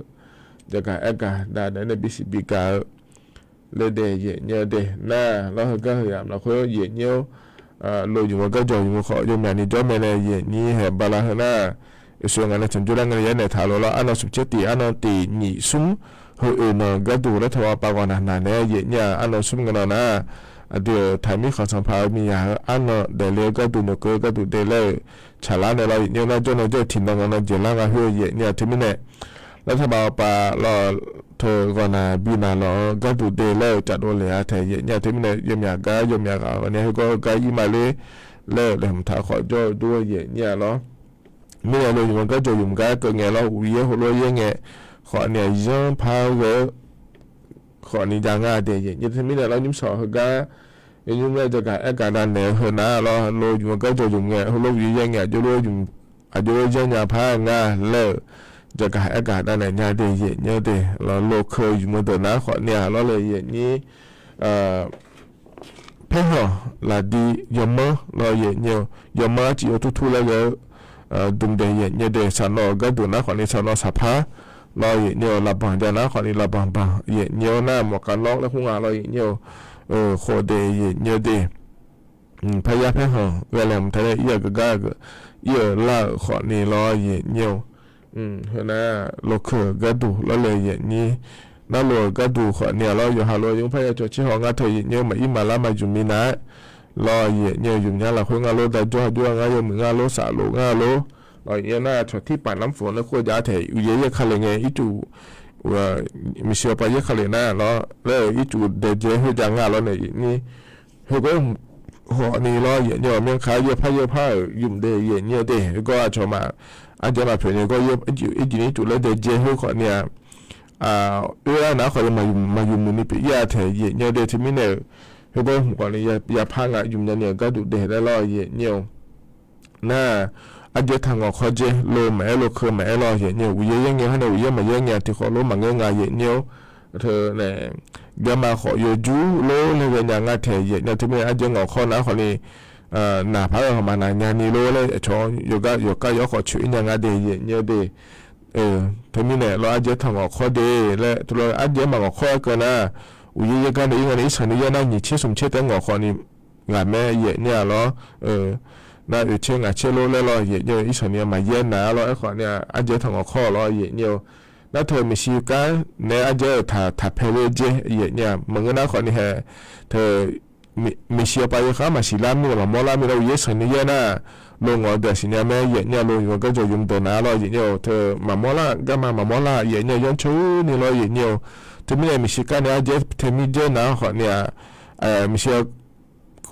tsafgaq aergaq davnaeq nae bisiq bigaq-eu laer dae yaeqnyi-eu de nar lawr, heugar heu yamq lafkhoer yaeqnyi-awr, lo ymq-eu garjawq ymq-eu khawf yawmyaq ni jawr mae nae yaeqnyi haeq bala heu nar, iqsur ngaq nae tsanqjur laer ngae nae yaer naeq taq lof lawr, arnan smq tser tiq, arnan tiq nyiq smr, heu oeq nanq garduq laer teu-awr pav ghawq naq naq naeq-aer yaeqnyi-aq arnan smr ngae nan nar, aqdui-euq taqmir khanqsanq paq-eu miqyaq-eu arnan daefle-eu garduq, noeqkeuv-eu garduq de laer-euq tsaqlar nae lawr, yaeqnyi-awr nar jawr nan jawr-eu tiqnan nan nan jeq lar nga khoer yaeqnyi-aq teumirnae, laer taqbaq awqpav lawr, teu ghawq naq bi naq lawq-eu garduq de laer-euq tsafdov le-a taeq yaeqnyi-aq teumirnae, yawmyaq gar yawmyaq ghaq-awr ni heugar heugar ir ma ler laer-euq laeqhmq taq khawf jawr-eu dur-eu yaeqnyi-aq lawr. Mirnae lo ymq-eu garjawq ymq gar keuv ngae lawr, uqyaer heulof-aer yaer ngae khawf ni-aq zanr par ghae-eu khawf ni jav nga de yaeqnyi teumirnae lawr, nymr sawq heugar yaeqnymr laer tsafgaq aergaq davnaeq-eu heu nar lawr, lo ymq-eu garjawq ymq ngae heulof uqyaer yaer ngae aqjox lof-aer zanrnya par nga laer-euq tsafgaq aergaq davnaeq nya de yaeqnyi-eu de. Lawr lokeu ymq-eu deuq nar khawf ni-aq lawr le yaeqnyi paerhanq laqdi yawmanr lawr yaeqnyi-eu, yawmanr arciv yawtur tur laer ghae-eu dm de yaeqnyi-eu de. Saqnawv-euq garduq nar khawf ni saqnawv saqpar lawr yaeqnyi-eu, laqbanq jav nar khawf ni laqbanq banq yaeqnyi-awr nar mawqkhav nawr laer khur nga lawr yaeqnyi-eu, khof de yaeqnyi-eu de. Paryar paerhanq ghae laeqhmq taq nae ir-aq geugar ir-euq lar-euq khawf ni lawr yaeqnyi-eu, heunar lokeu-euq garduq lawr le yaeqnyi, narlof-euq garduq khawf ni-aq lawr, yawqha lof-aer ymr parya cawq tser haw ngar teu yaeqnyi-eu, maqir maqlar maqymq minav-aer lawr yaeqnyi-eu, ymq nya lafkhoer ngar lof, dajawr hajawr ngar, yawmuiq ngar lof, saflof ngar lof lawr yaeqnyi-eu nar, cawq tir paf lamr fof nae khoer jav taeq uqyaer yaer ka le ngae ircuf, miqshi-awr pav yaer ka le nar lawr laer-euq ircuf daejae khoer jav nga lawr nae yaeqnyi, heugar hmq khawf ni lawr yaeqnyi-eu, myanrkaq yaerpar yaerpar-euq ymq de yaeqnyi-eu de. Heugar aqcawq maq, arjaev maqpoeq ni heugar ircuf ni ircuf laer daejae khoer khawf ni-aq, oerlar nar khawf ni maqymq muiq ni pyeuf ir-a taeq yaeqnyi-eu de. Teumirnae-euq heugar hmq khawf ni yapar nga ymq nya ni-euq garduq de laer lawr yaeqnyi-eu nar, arjaev taq ngawq khawr jae lo maqaer, lokeu maqaer lawr yaeqnyi-eu, uqyaer yaer ngae har nae uqyaer maqyaer ngae tiqkhawf lof maqngeur nga yaeqnyi-awr, teu nae garma khawf yawjur lor laer ghaenya ngar taeq yaeqnyi-eu. Teumirnae arjaev ngawq khawr nar khawf ni naq par-eu hawq maqnaq nya ni lor laer aqcawq yawqgar yawqkar yawr khawf coeq ir nya nga de yaeqnyi-eu de. Teumirnae lawr arjaev taq ngawq khawr de laer teulof arjaev maqngawq khawr-aer keuv nar, uqyaer yaer gar nae ir nga nae irshaq ni yaer nar nyiq tser smq tser taef-aer ngawq khawf ni ghaq mae yaeqnyi-aq lawr. Nar oeq tser ngaq tser lor laer lawr yaeqnyi-eu, irshaq ni maqyaer naq-a lawr. Aerkhawf ni-aq arjaev taq ngawq khawr-awq lawr yaeqnyi-eu. Nar teu miqshi kar nae arjaev-euq taq taq pae ler jae yaeqnyi-aq, maqngeur nar khawf ni hae teu miqshi-awr pav yawkhar maqsiq lar mir-a, maqmawr lar mir-a lawr, uqyaer sanq ni yaer nar, lo ngawq-eu deuq siqnya mae yaeqnyi-a, lo ymq-eu garjawq ymq deuq naq-a lawr yaeqnyi-eu, teu maqmawr lar, garma maqmawr lar yaeqnyi-a, yanrcoer ni lawr yaeqnyi-eu. Teumirnae miqshi kar nae arjaev tae mir jaer nar khawf ni-aq, miqshi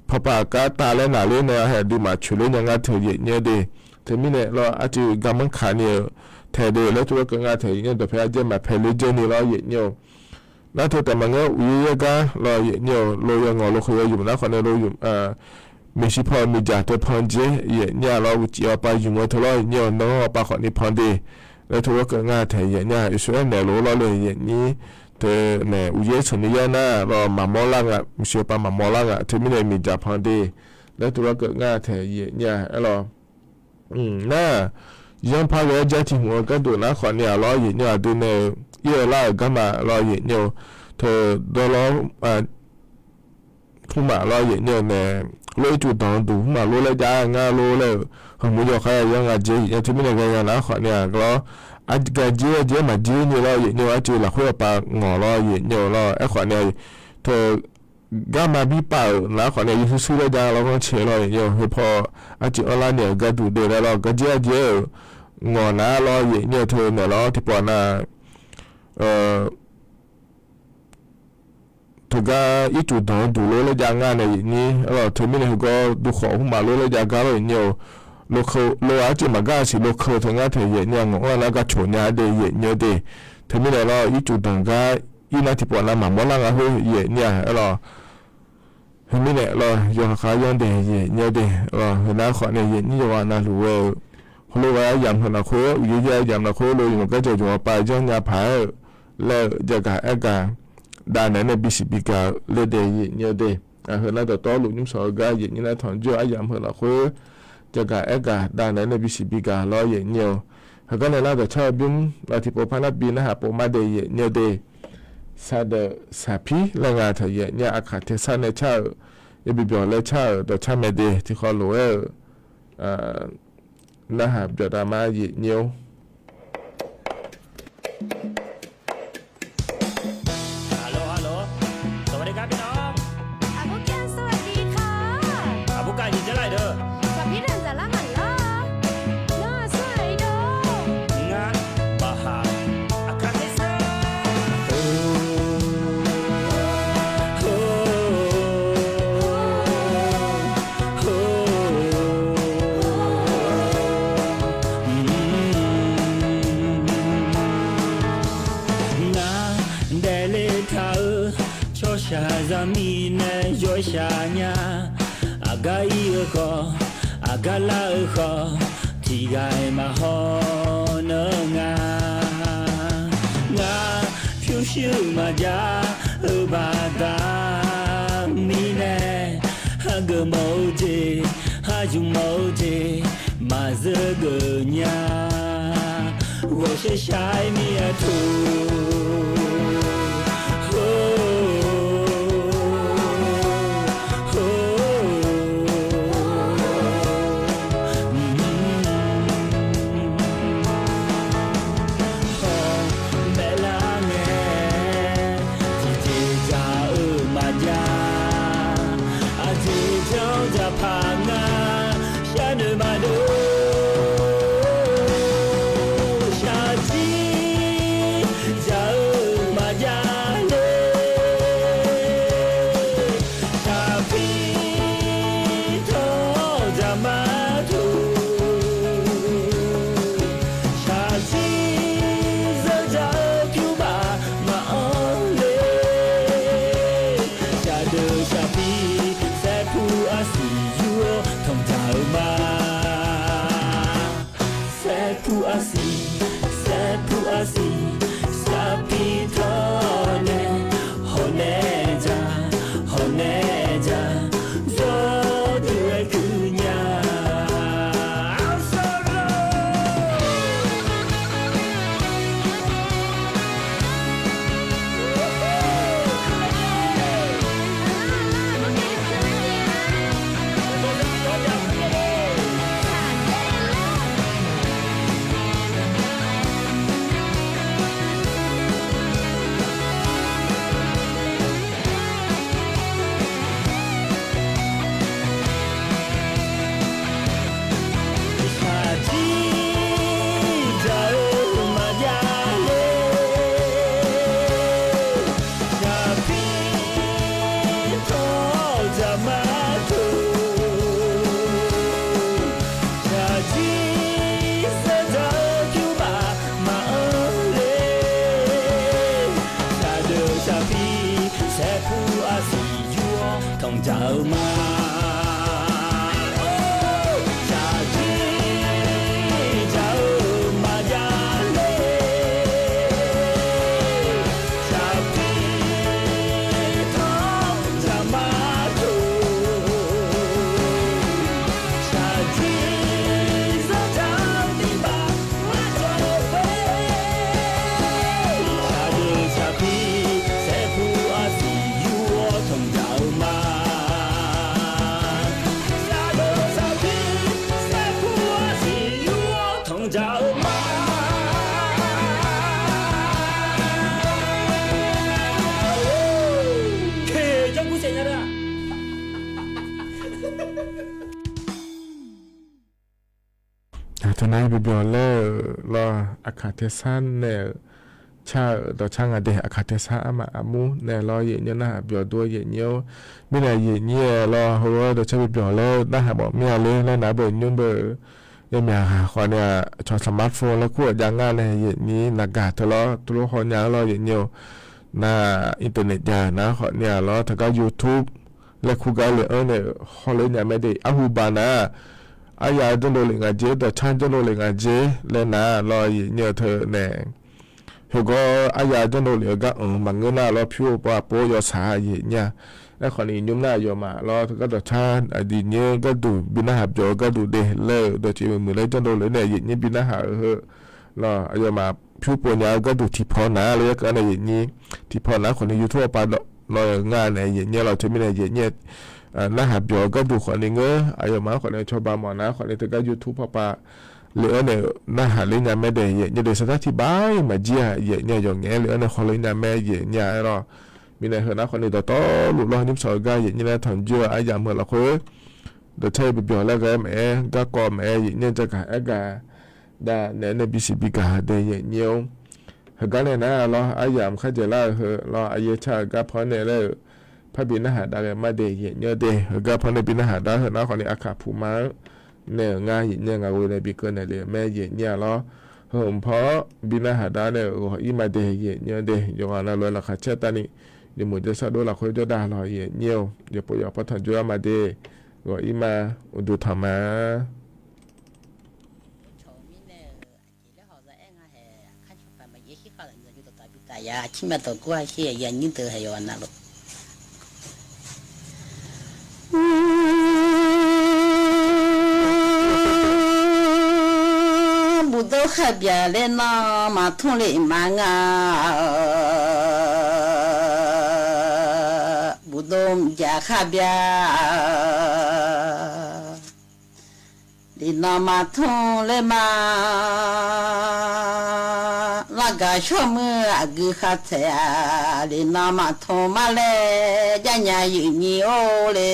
pawpav aqkar tav laer naq ler nae hae duimaf coeq ler nya ngar teu yaeqnyi-eu de. Teumirnae lawr arcuiv garmanr kaq ni-euq tae de laer tov-aer keuv ngar taeq yaeqnyi-eu, dawqpae arjaev maqpae ler jaer ni lawr yaeqnyi-eu. Nar teu taef maqngeur uqyaer yaer gar lawr yaeqnyi-eu, lo yawngawq lo khawf yawymq nar khawf nae lo yamq miqshi paw-eu miqdzaq teu pan jaer yaeqnyi-a lawr, uqcif-awr pav ymq-eu teu lawr yaeqnyi-eu, nanr-awr pav khawf ni pan de laer tov-aer keuv ngar taeq yaeqnyi-a, Yeqsur aernaeq lof-aer lawr le yaeqnyi. Teu nae uqyaer sanq ni yaer nar lawr maqmawr lar nga, miqshi pav maqmawr lar nga, teumirnae miqdzaq pan de laer tov-aer keuv ngar taeq yaeqnyi-a aer lawr. Nar, yanr par ghae-aer jar tiq hmq-eu gharduq nar khawf ni-aq lawr yaeqnyi-eu, aqdui nae-eu ir-eu lar-euq garma lawr yaeqnyi-eu, teu dawrlawr hmqmaq lawr yaeqnyi-eu nae, lof ircuf danq-eu duq hmqmaq lor laer jav ngar lor laer-euq, heuqmur yawkhar ya yanr nga jer yaeqnyi-eu, teumirnae ghaenya nar khawf ni-aq lawr, gaqjir-aer jaer maqjir ni lawr yaeqnyi-eu, arcuiv lafkhoer awqpav ngawq lawr yaeqnyi-eu lawr, aerkhawf ni-aq, teu garma birpav-euq nar khawf ni-aq, yawshuir shuir laer jav lawr ghanrcae lawr yaeqnyi-eu, heupawr arcuiv anrlar ni-euq gharduq de laer lawr, gaqjir-aer jaer-euq ngawq nar lawr yaeqnyi-eu, teu naeq lawr tiqpawf nar teugar ircuf danq-eu duq lor laer jav ngar nae yaeqnyi-a lawr, teumirnae heugawr duqkhawf hmqmaq lor laer jav gar lawr yaeqnyi-eu, lo-aq arcuiv maqgar-a siq, lokeu teu ngar taeq yaeqnyi-a, ngawq-anr nar gar coq nya de yaeqnyi-eu de. Teumirnae lawr ircuf danq gar ir nar tiqpawf nar maqmawr lar nga khoer yaeqnyi-a aer lawr. Heumirnae lawr yawkhav khav yanr de yaeqnyi-eu de, heunar khawf nae yaeqnyi yawqghaq navluf ghae-eu Heulof-aer aryamq heu lafkhoer, uqyoer yaer aryamq lafkhoer lof yawqgar jawq jawq-anr pav janrnya paq-aer-euq laer-euq jagaq aergaq dav naeq-aer nae bisiq bigaq-eu le de yaeqnyi-eu de. Heu nar dawqtawvluf nymrshawq-eu gar yaeqnyi nar tanqjawr aryamq heu lafkhoer jagaq aergaq dav naeq-aer nae bisiq bigaq lawr yaeqnyi-eu. Heugar nae nar dawqcar-eu bymr laf tiqpov par nar bi narhaq pov ma de yaeqnyi-eu de. Saqdeuq saqpir laer nga taq yaeqnyi-a aqkaq tersar nae car-euq, yabi byawq laer car-euq dawqcar mae de tiqkhawv lof-aer-euq narhaq byawq dav ma yaeqnyi-or. สวัสดีครับพี่น้อง อาบุก้า สวัสดีค่ะ อาบุก้า ยินจะไล่เด้อ กับพี่เด่นจะล่าหันล่อ น่าสวยเด้อ งะ บาหา อาคาเทซ่า Ngar daefle taq-eu tsawrshaq zaqmiq nae yawshaq nya. Aqgar ir-eu khawf, aqgar lar-eu khawf, tiqghaq-iq maqhaw neur nga. Ngar pyurshuir maqjav-eu baqda mirnae, hageuf mawf-eu jeq, hajuq mawf-eu jeq, maqzeur geuf nya. Ghawqshaq shaq-aer mir-a teu. Hawq baelar ngae, tiqjeq dzaq-eu maqjav. Aqjeq janr dzaqpaq ngar sharnoeq maqdov. Shaqjir dzaq-eu maqjav le. Shaqpir tawr dzaq ma teu. Shaqjir zeur dzaq-eu pyurbaf maqanr le. Shaqdeuq shaqpir saerpur arsiq yur-awr tanqdzaq-eu ma. Saerpur arsiq, saerpur arsiq, sarpir tawr nae, hawq nae dzaq, hawq nae dzaq, zawr deuq-aer kuv nya. Shaqjir dzaq-eu maqjav le. Shaqpir tawr dzaq ma teu. Shaqjir zeur dzaq-eu pyurbaf maqanr le. Shaqdeuq shaqpir saerpur arsiq yur-awr tanqdzaq-eu ma. Shaqjir dzaq-eu maqjav le. Shaqpir tawr dzaq ma teu. Shaqjir zeur dzaq-eu pyurbaf maqjawr-eu. Shaqdeuq shaqpir saerpur arsiq yur-awr tanqdzaq-eu ma. Shaqdeuq shaqpir saerpur arsiq yur-awr tanqdzaq-eu ma. Teq janrgmr saef nya-a. Aqteu nar-aer bi byawq laer-euq lawr, aqkaq tersar nae-euq car-euq dawqcar nga de. Aqkaq tersar armaf armur nae lawr, yaeqnyir narhaq byawq dur-awr yaeqnyir-or. Mirnae yaeqnyir-aer lawr, heulof-aer dawqcar bi byawq laer narhaq mawf mir-a ler laer nar beu nymr beu-euq yamyaq ghaq khawf ni-aq, cawq smartphone laer kur-euq jav ngar nae yaeqnyir naqgaq teu lawr, teulof haw nya-ar lawr yaeqnyir-or. Nar internet jav-euq nar khawf ni-aq lawr, teugar YouTube laer kur gar le-anr nae-euq hawler nya mae de. Arhu baq nar-aq, Aryaq janrdov lef ngaq jer, dawqcar janrdov lef ngaq jer laer nar lawr, aqyuif nyir-eu teu nae. Heugar aryaq janrdov lef-eu gar anq maqngeur nar lawr, pyur-eu pav pov yawshaq aqyuif nyir-a. Aerkhawf ni nymr nar aqyawfmaf lawr, teugar dawqcar aqyuif nyir gharduq bi narhaq byawq-eu gharduq de laer-euq dawqtsuif muiq muiq laer janrdov lef nae aqyuif nyir bi narhaq-eu heu lawr, aqyawfmaf pyur pov nya-eu gharduq tiqpaw nar laer yarkeuv nae aqyuif nyir tiqpaw nar khawf ni YouTube-awr pav dawq nawq-eu nga nae aqyuif nyir lawr, teumirnae aqyuif nyir narhaq byawq-eu gharduq khawf ni ngeur, aqyawfmaf-anr khawf ni cawba mawf nar khawf ni teugar YouTube pav pav lef-awr nae narhaq ler nya mae de, aqyuif nyir de sartar tiqbax-iq maqjir-a, aqyuif nyir yawqngaef-aer lef-awr nae hawler nya mae, aqyuif nyir-a aer lawr. Mirnae heu nar khawf ni dawqtawvluf lawr, nymr shawq-eu gar aqyuif nyir laer tanqjoer-eu aryamq heu lafkhoer dawqcar-iq bi byawq laer ghae-aer maqaer, garkawv maqaer, aqyuif nyir jagaq aer gaq dav naeq-aer nae bisiq bi gaq de aqyuif nyir-or. Heugar nae nar lawr, aryamq kharjaeq lar-eu heu lawr, aqyaer car-euq gar panr nae laer-euq par bi narhaq dav ghae ma de aqyuif nyir de, heugar panr nae bi narhaq dav-eu heu nar khawf ni aqkaq puq ma-anr nae-euq ngar aqyuif nyir ngaq ghoe nae bi keuv naeq lef-eu mae aqyuif nyir-a lawr. Heu mq paw-anr bi narhaq dav nae-euq ghawq-ir ma de aqyuif nyir de, yawqghaq navluf-aer laqkhaq caer tavni yawmuiq jawrsar dov lafkhoer jawrdav lawr aqyuif nyir-or, yawqpov yawqpar tanqjoer-ar ma de, ghawq-ir ma, uqduq tanq ma. Cawq-eu mirnae-euq aqjeq laer haw za aer nga hae, aqkar cawq paq maqyaer shir khav-euq nymr dawqtaf bi taf ya, aqcir ma dawq gur-a shir ya nyir deuq hae yawqghaq navluf Bufdov kharbyaq laer nawr maqtmr le ma nga. Bufdov mqjaq kharbyaq, li nawr maqtmr ler ma. Largaq shawr muir aqgui khartsaeq-a, li nawr maqtmr ma laer jarnya yuif nyir-or le.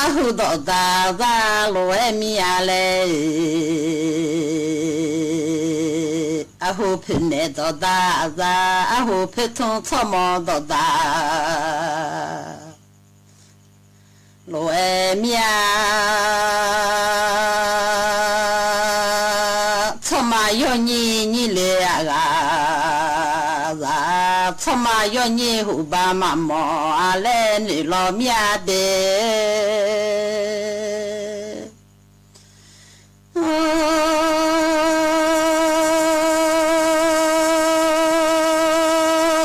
Arhu dawqdaq zar lof-aer mir-a laer, arhu poeqnaeq dawqdaq zar, arhu poeqtmr tsawrmawq dawqdaq lof-aer mir-a. Tsawrma yawnyir nyir le aqghaq zaq, tsawrma yawnyir huqba maqmawf-a laer noeq law mir-a de.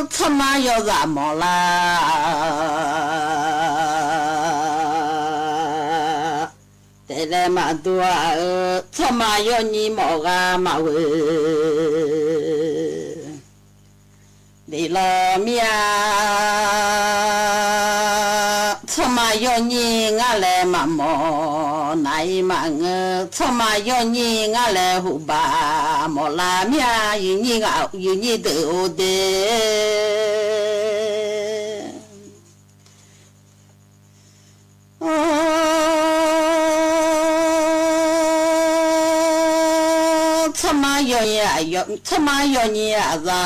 Tsawrma yawzaq mawf lar taef laer maqdur-a-eu, tsawrma yawnyir mawf ghaq maqghoe lef law mir-a. Tsawrma yawnyir ngar laer maqmawf, naq-ir maqngeur, tsawrma yawnyir ngar laer huqbaq mawf lar mir-a. Yuifnyir ghaq, yuifnyir deuq-or de. Tsawrma yawnyir aqyawf, tsawrma yawnyir aqzaq,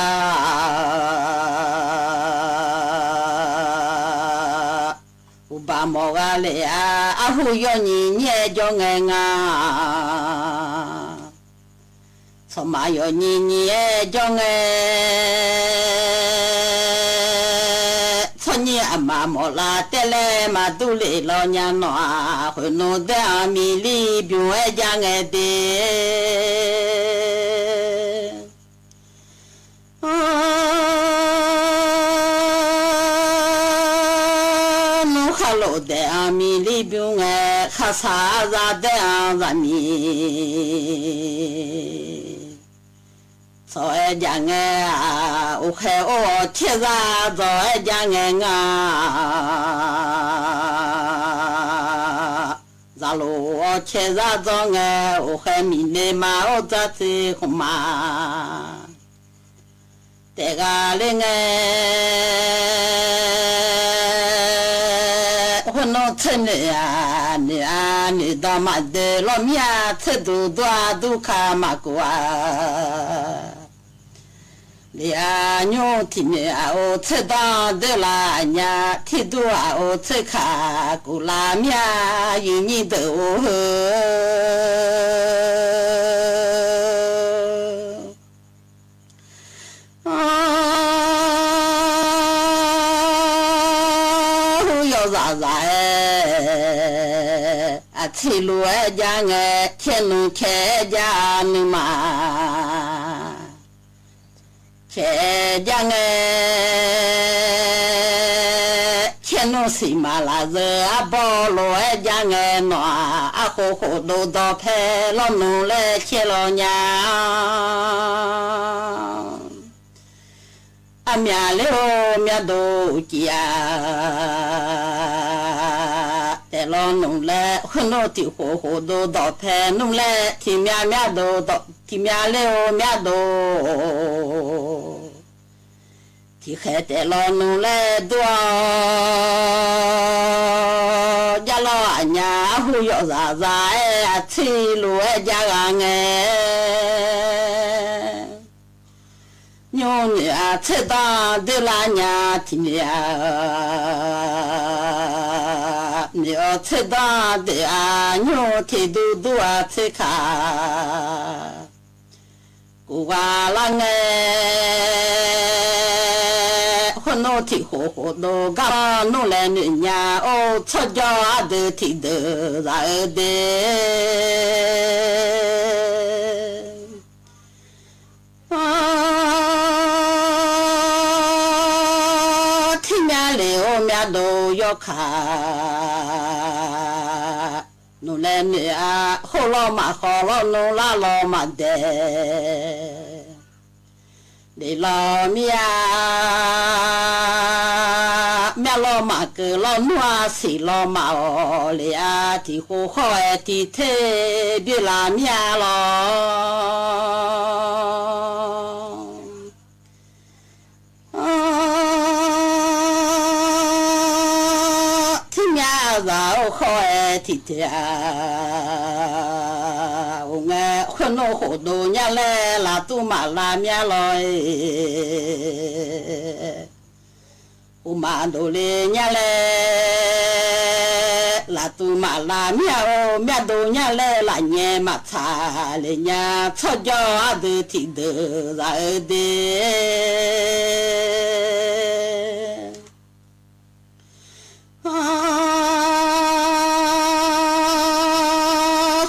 uqbaq mawf gha lef-a. Arhu yawnyir nyir-aer jawr ngae nga, tsawrma yawnyir nyir-aer jawr ngae, tsawrnyir aqma mawf lar taef laer maqdur lef law nya nawq-aq, khoeqnmr daer-anr miqlir bymq-aer ja ngae de. Nmr khar lof daef-anr miqlir bymq ngae, kharshaq arzaq daer-anr zaqmiq tsawq-aer jav ngae-aq, uqkhaeq or-awq caerzar dzawq-aer jav ngae nga. Zaqloq-awr caerzar dzawr ngae, uqkhaeq miqnae ma or dzar tser khmqma taef gha ler ngae, khoernar tser noeq-aq, noeq-a noeqdan maqdoe lawr mir-a. Tserduq dur-a durka maqkov-a. Lef-a nymr tiq noeq aqor tserdanr doerlaf nya, tirdur aqor tserkaq kov lar mir-a. Yuifnyir deuq-or heu. aer jar ngae, caernmr caer jar nuima caer jar ngae, caernmr siqma lafzeur arbawr lof-aer jar ngae, nawq-aq arkhof khofdov dawqpae lawrnmr laer caer law nya. Aqmyaq ler-or myavdov uqcif-a, taef lawrnmr laer khoernmr tiq khof khofdov dawqpae nmr laer tiqmyav myavdov dawq tiqmyav ler-or myavdov tiqkhaeq taef lawrnmr laer dur-awr, jar lawr aqnya arhu yawfzaq za-aer aqtser lof-aer jar ghaq ngae, nymr noeq-aq tserdanr doerlar nya tiqnoeq-a, noeq-awr tserdanr doeq-aq, nymr teqdur dur-aq tserkaq kov ghaq lar ngae, khoernmr tiq khof khofdov gar lawrnmr laer noeq nya-or, tsawrjawr ardeuq tiqdeuq zaq-eu de. Tirmyav lef-or myavdov yawkaq, nmr laer noeq-a, khoerlawr maqkhawf lawrnmr lar lawr maqdaeq. Lef lawq mir-a, myav lawr maqkeuv lawrnmr-a, siq lawr maqawq lef-a, tiq khof khawr-aer tiq ter byaer laf mir-a lawq. Tirmyav zaq-or khawr-aer tiq ter-a, or ngae khoernmr khofdov nya laer laftuv maqlav myav lawq-e. Uqma dovle nya laer laftuv maqlav myav-or, myavdov nya laer lafnyae maqtsaq le nya, tsawrjawr ardeuq tiqdeuq zaq-eu de.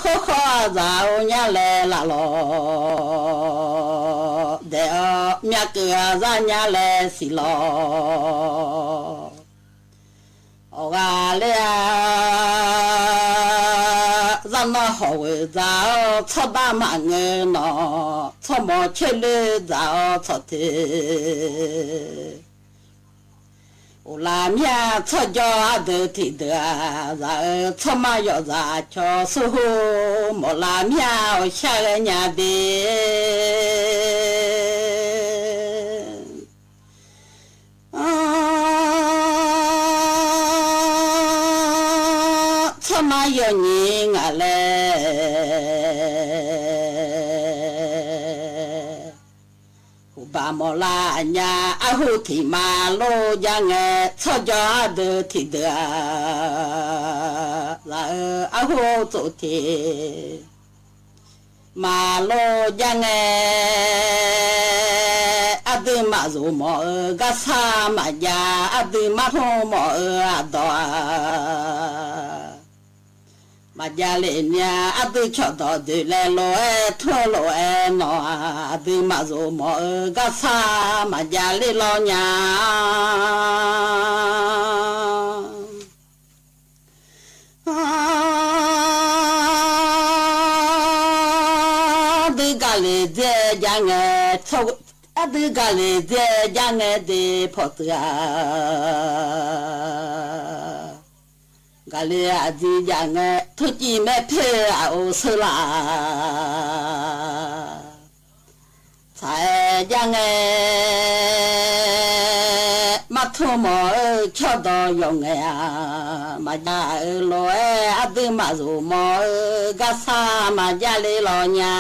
Khawrkhawr-aq zaq-or nya laer laf lawq, daef-awr myavkeuv-aq zar nya laer siq lawq. Awq ghaq ler-a, zar nawr hawq ghoeq dzaq-awr, tsawrbar maqngeur nawq, tsawrmawq caerler dzaq-awr tsawq te. Uqlaf mir-a tsawrjawr ardeuq tiqdeuq-aq, zaq-eu tsawrmar yawfzaq cawq surhur mawflaf mir-a, awq shar ghae nya de. Tsawrmar yawnyiq ngaq laer, uqbaq mawflaf nya, arhu tiq ma lor jar ngae, tsawrjawr ardeuq tiqdeuq-aq, zaq-eu arhu tsof teq ma lor jar ngae, aqdui maqzoq mawf-eu garsar maqjav, aqdui martmr mawf-eu aqdawq-aq, maqjav le nya, aqdui cawqdawq doeq laer lof-aer tmr-eu lof-aer nawq-aq, aqdui maqzoq mawf-eu garsar maqjav ler lawr nya. Aqdui gaqle dzae jar ngae, aqdui gaqle dzae jar ngae de pawqtsuif-a. Gaqle aqdui jav ngae, turciv maer poer aqov seurlaf-a. Tsaq-aer jar ngae, martmr mawf-eu cawqdawq yawf ngae-a. Maqjav-eu lof-aer aqdui maqzoq mawf-eu garsar maqjav ler lawr nya.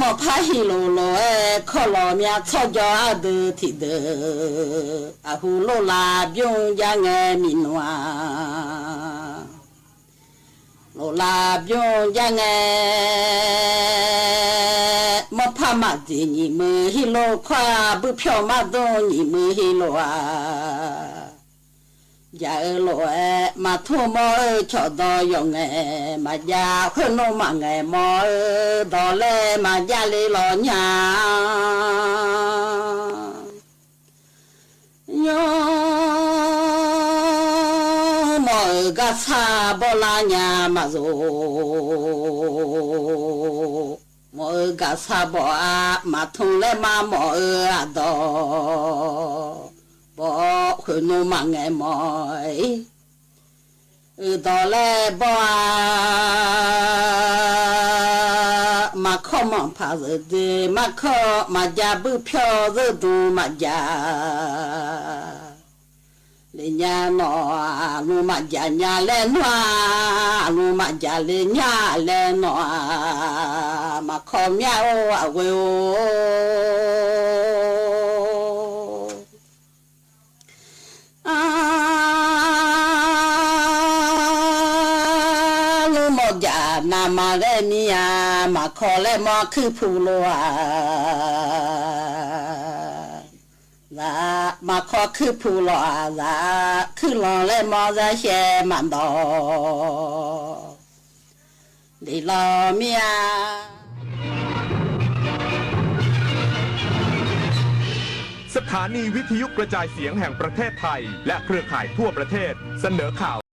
Mawqpar hiqlof lof-aer kawr lawq myav tsawrjawr ardeuq tiqdeuq, aqhu lorlav bymr jar ngae miqnmq-a. Loflav bymr jar ngae, mawrpar maqjeq nyiq muiq hir lof, kawr-aq buirpyawr mardmr nyiq muiq hir lof-a. Jaq-eu lof-aer maqtmr mawr-eu cawqdawq yawf ngaeq maqjav, khoernmr maqngaeq mawr-eu dawq laer maqjav le lawq nya. Nymr mawf-euq gaqsar bawrlar nya maqzoq. Mawf-euq gaqsar bawr-aq maqtmr laer ma mawf-eu aqdawq. Bawr khoernmr maqngaeq mawr-ir. Uqdawq laer bawr-aq, maqkawr manqpaq zeuqdui maqkawr maqjav, buirpyawr zeur dmq maqjav. Le nya nawq-aq, aqlmq maqjaq nya laer nawr-aq, aqlmq maqjaq le nya laer nawq-aq, maqkawr myav-or aqghoe-or. Arlmr mawqjaq navmaqghae mir-a, maqkawr laer mawr kuirpu lof-aq, zaq maqkawr kuirpu lof-aq, zaq kuirlanq laer mawr zarshaev maqdawq. Lef lawq mir-a. สถานีวิทยุกระจายเสียงแห่งประเทศไทย และเครือข่ายทั่วประเทศ เสนอข่าว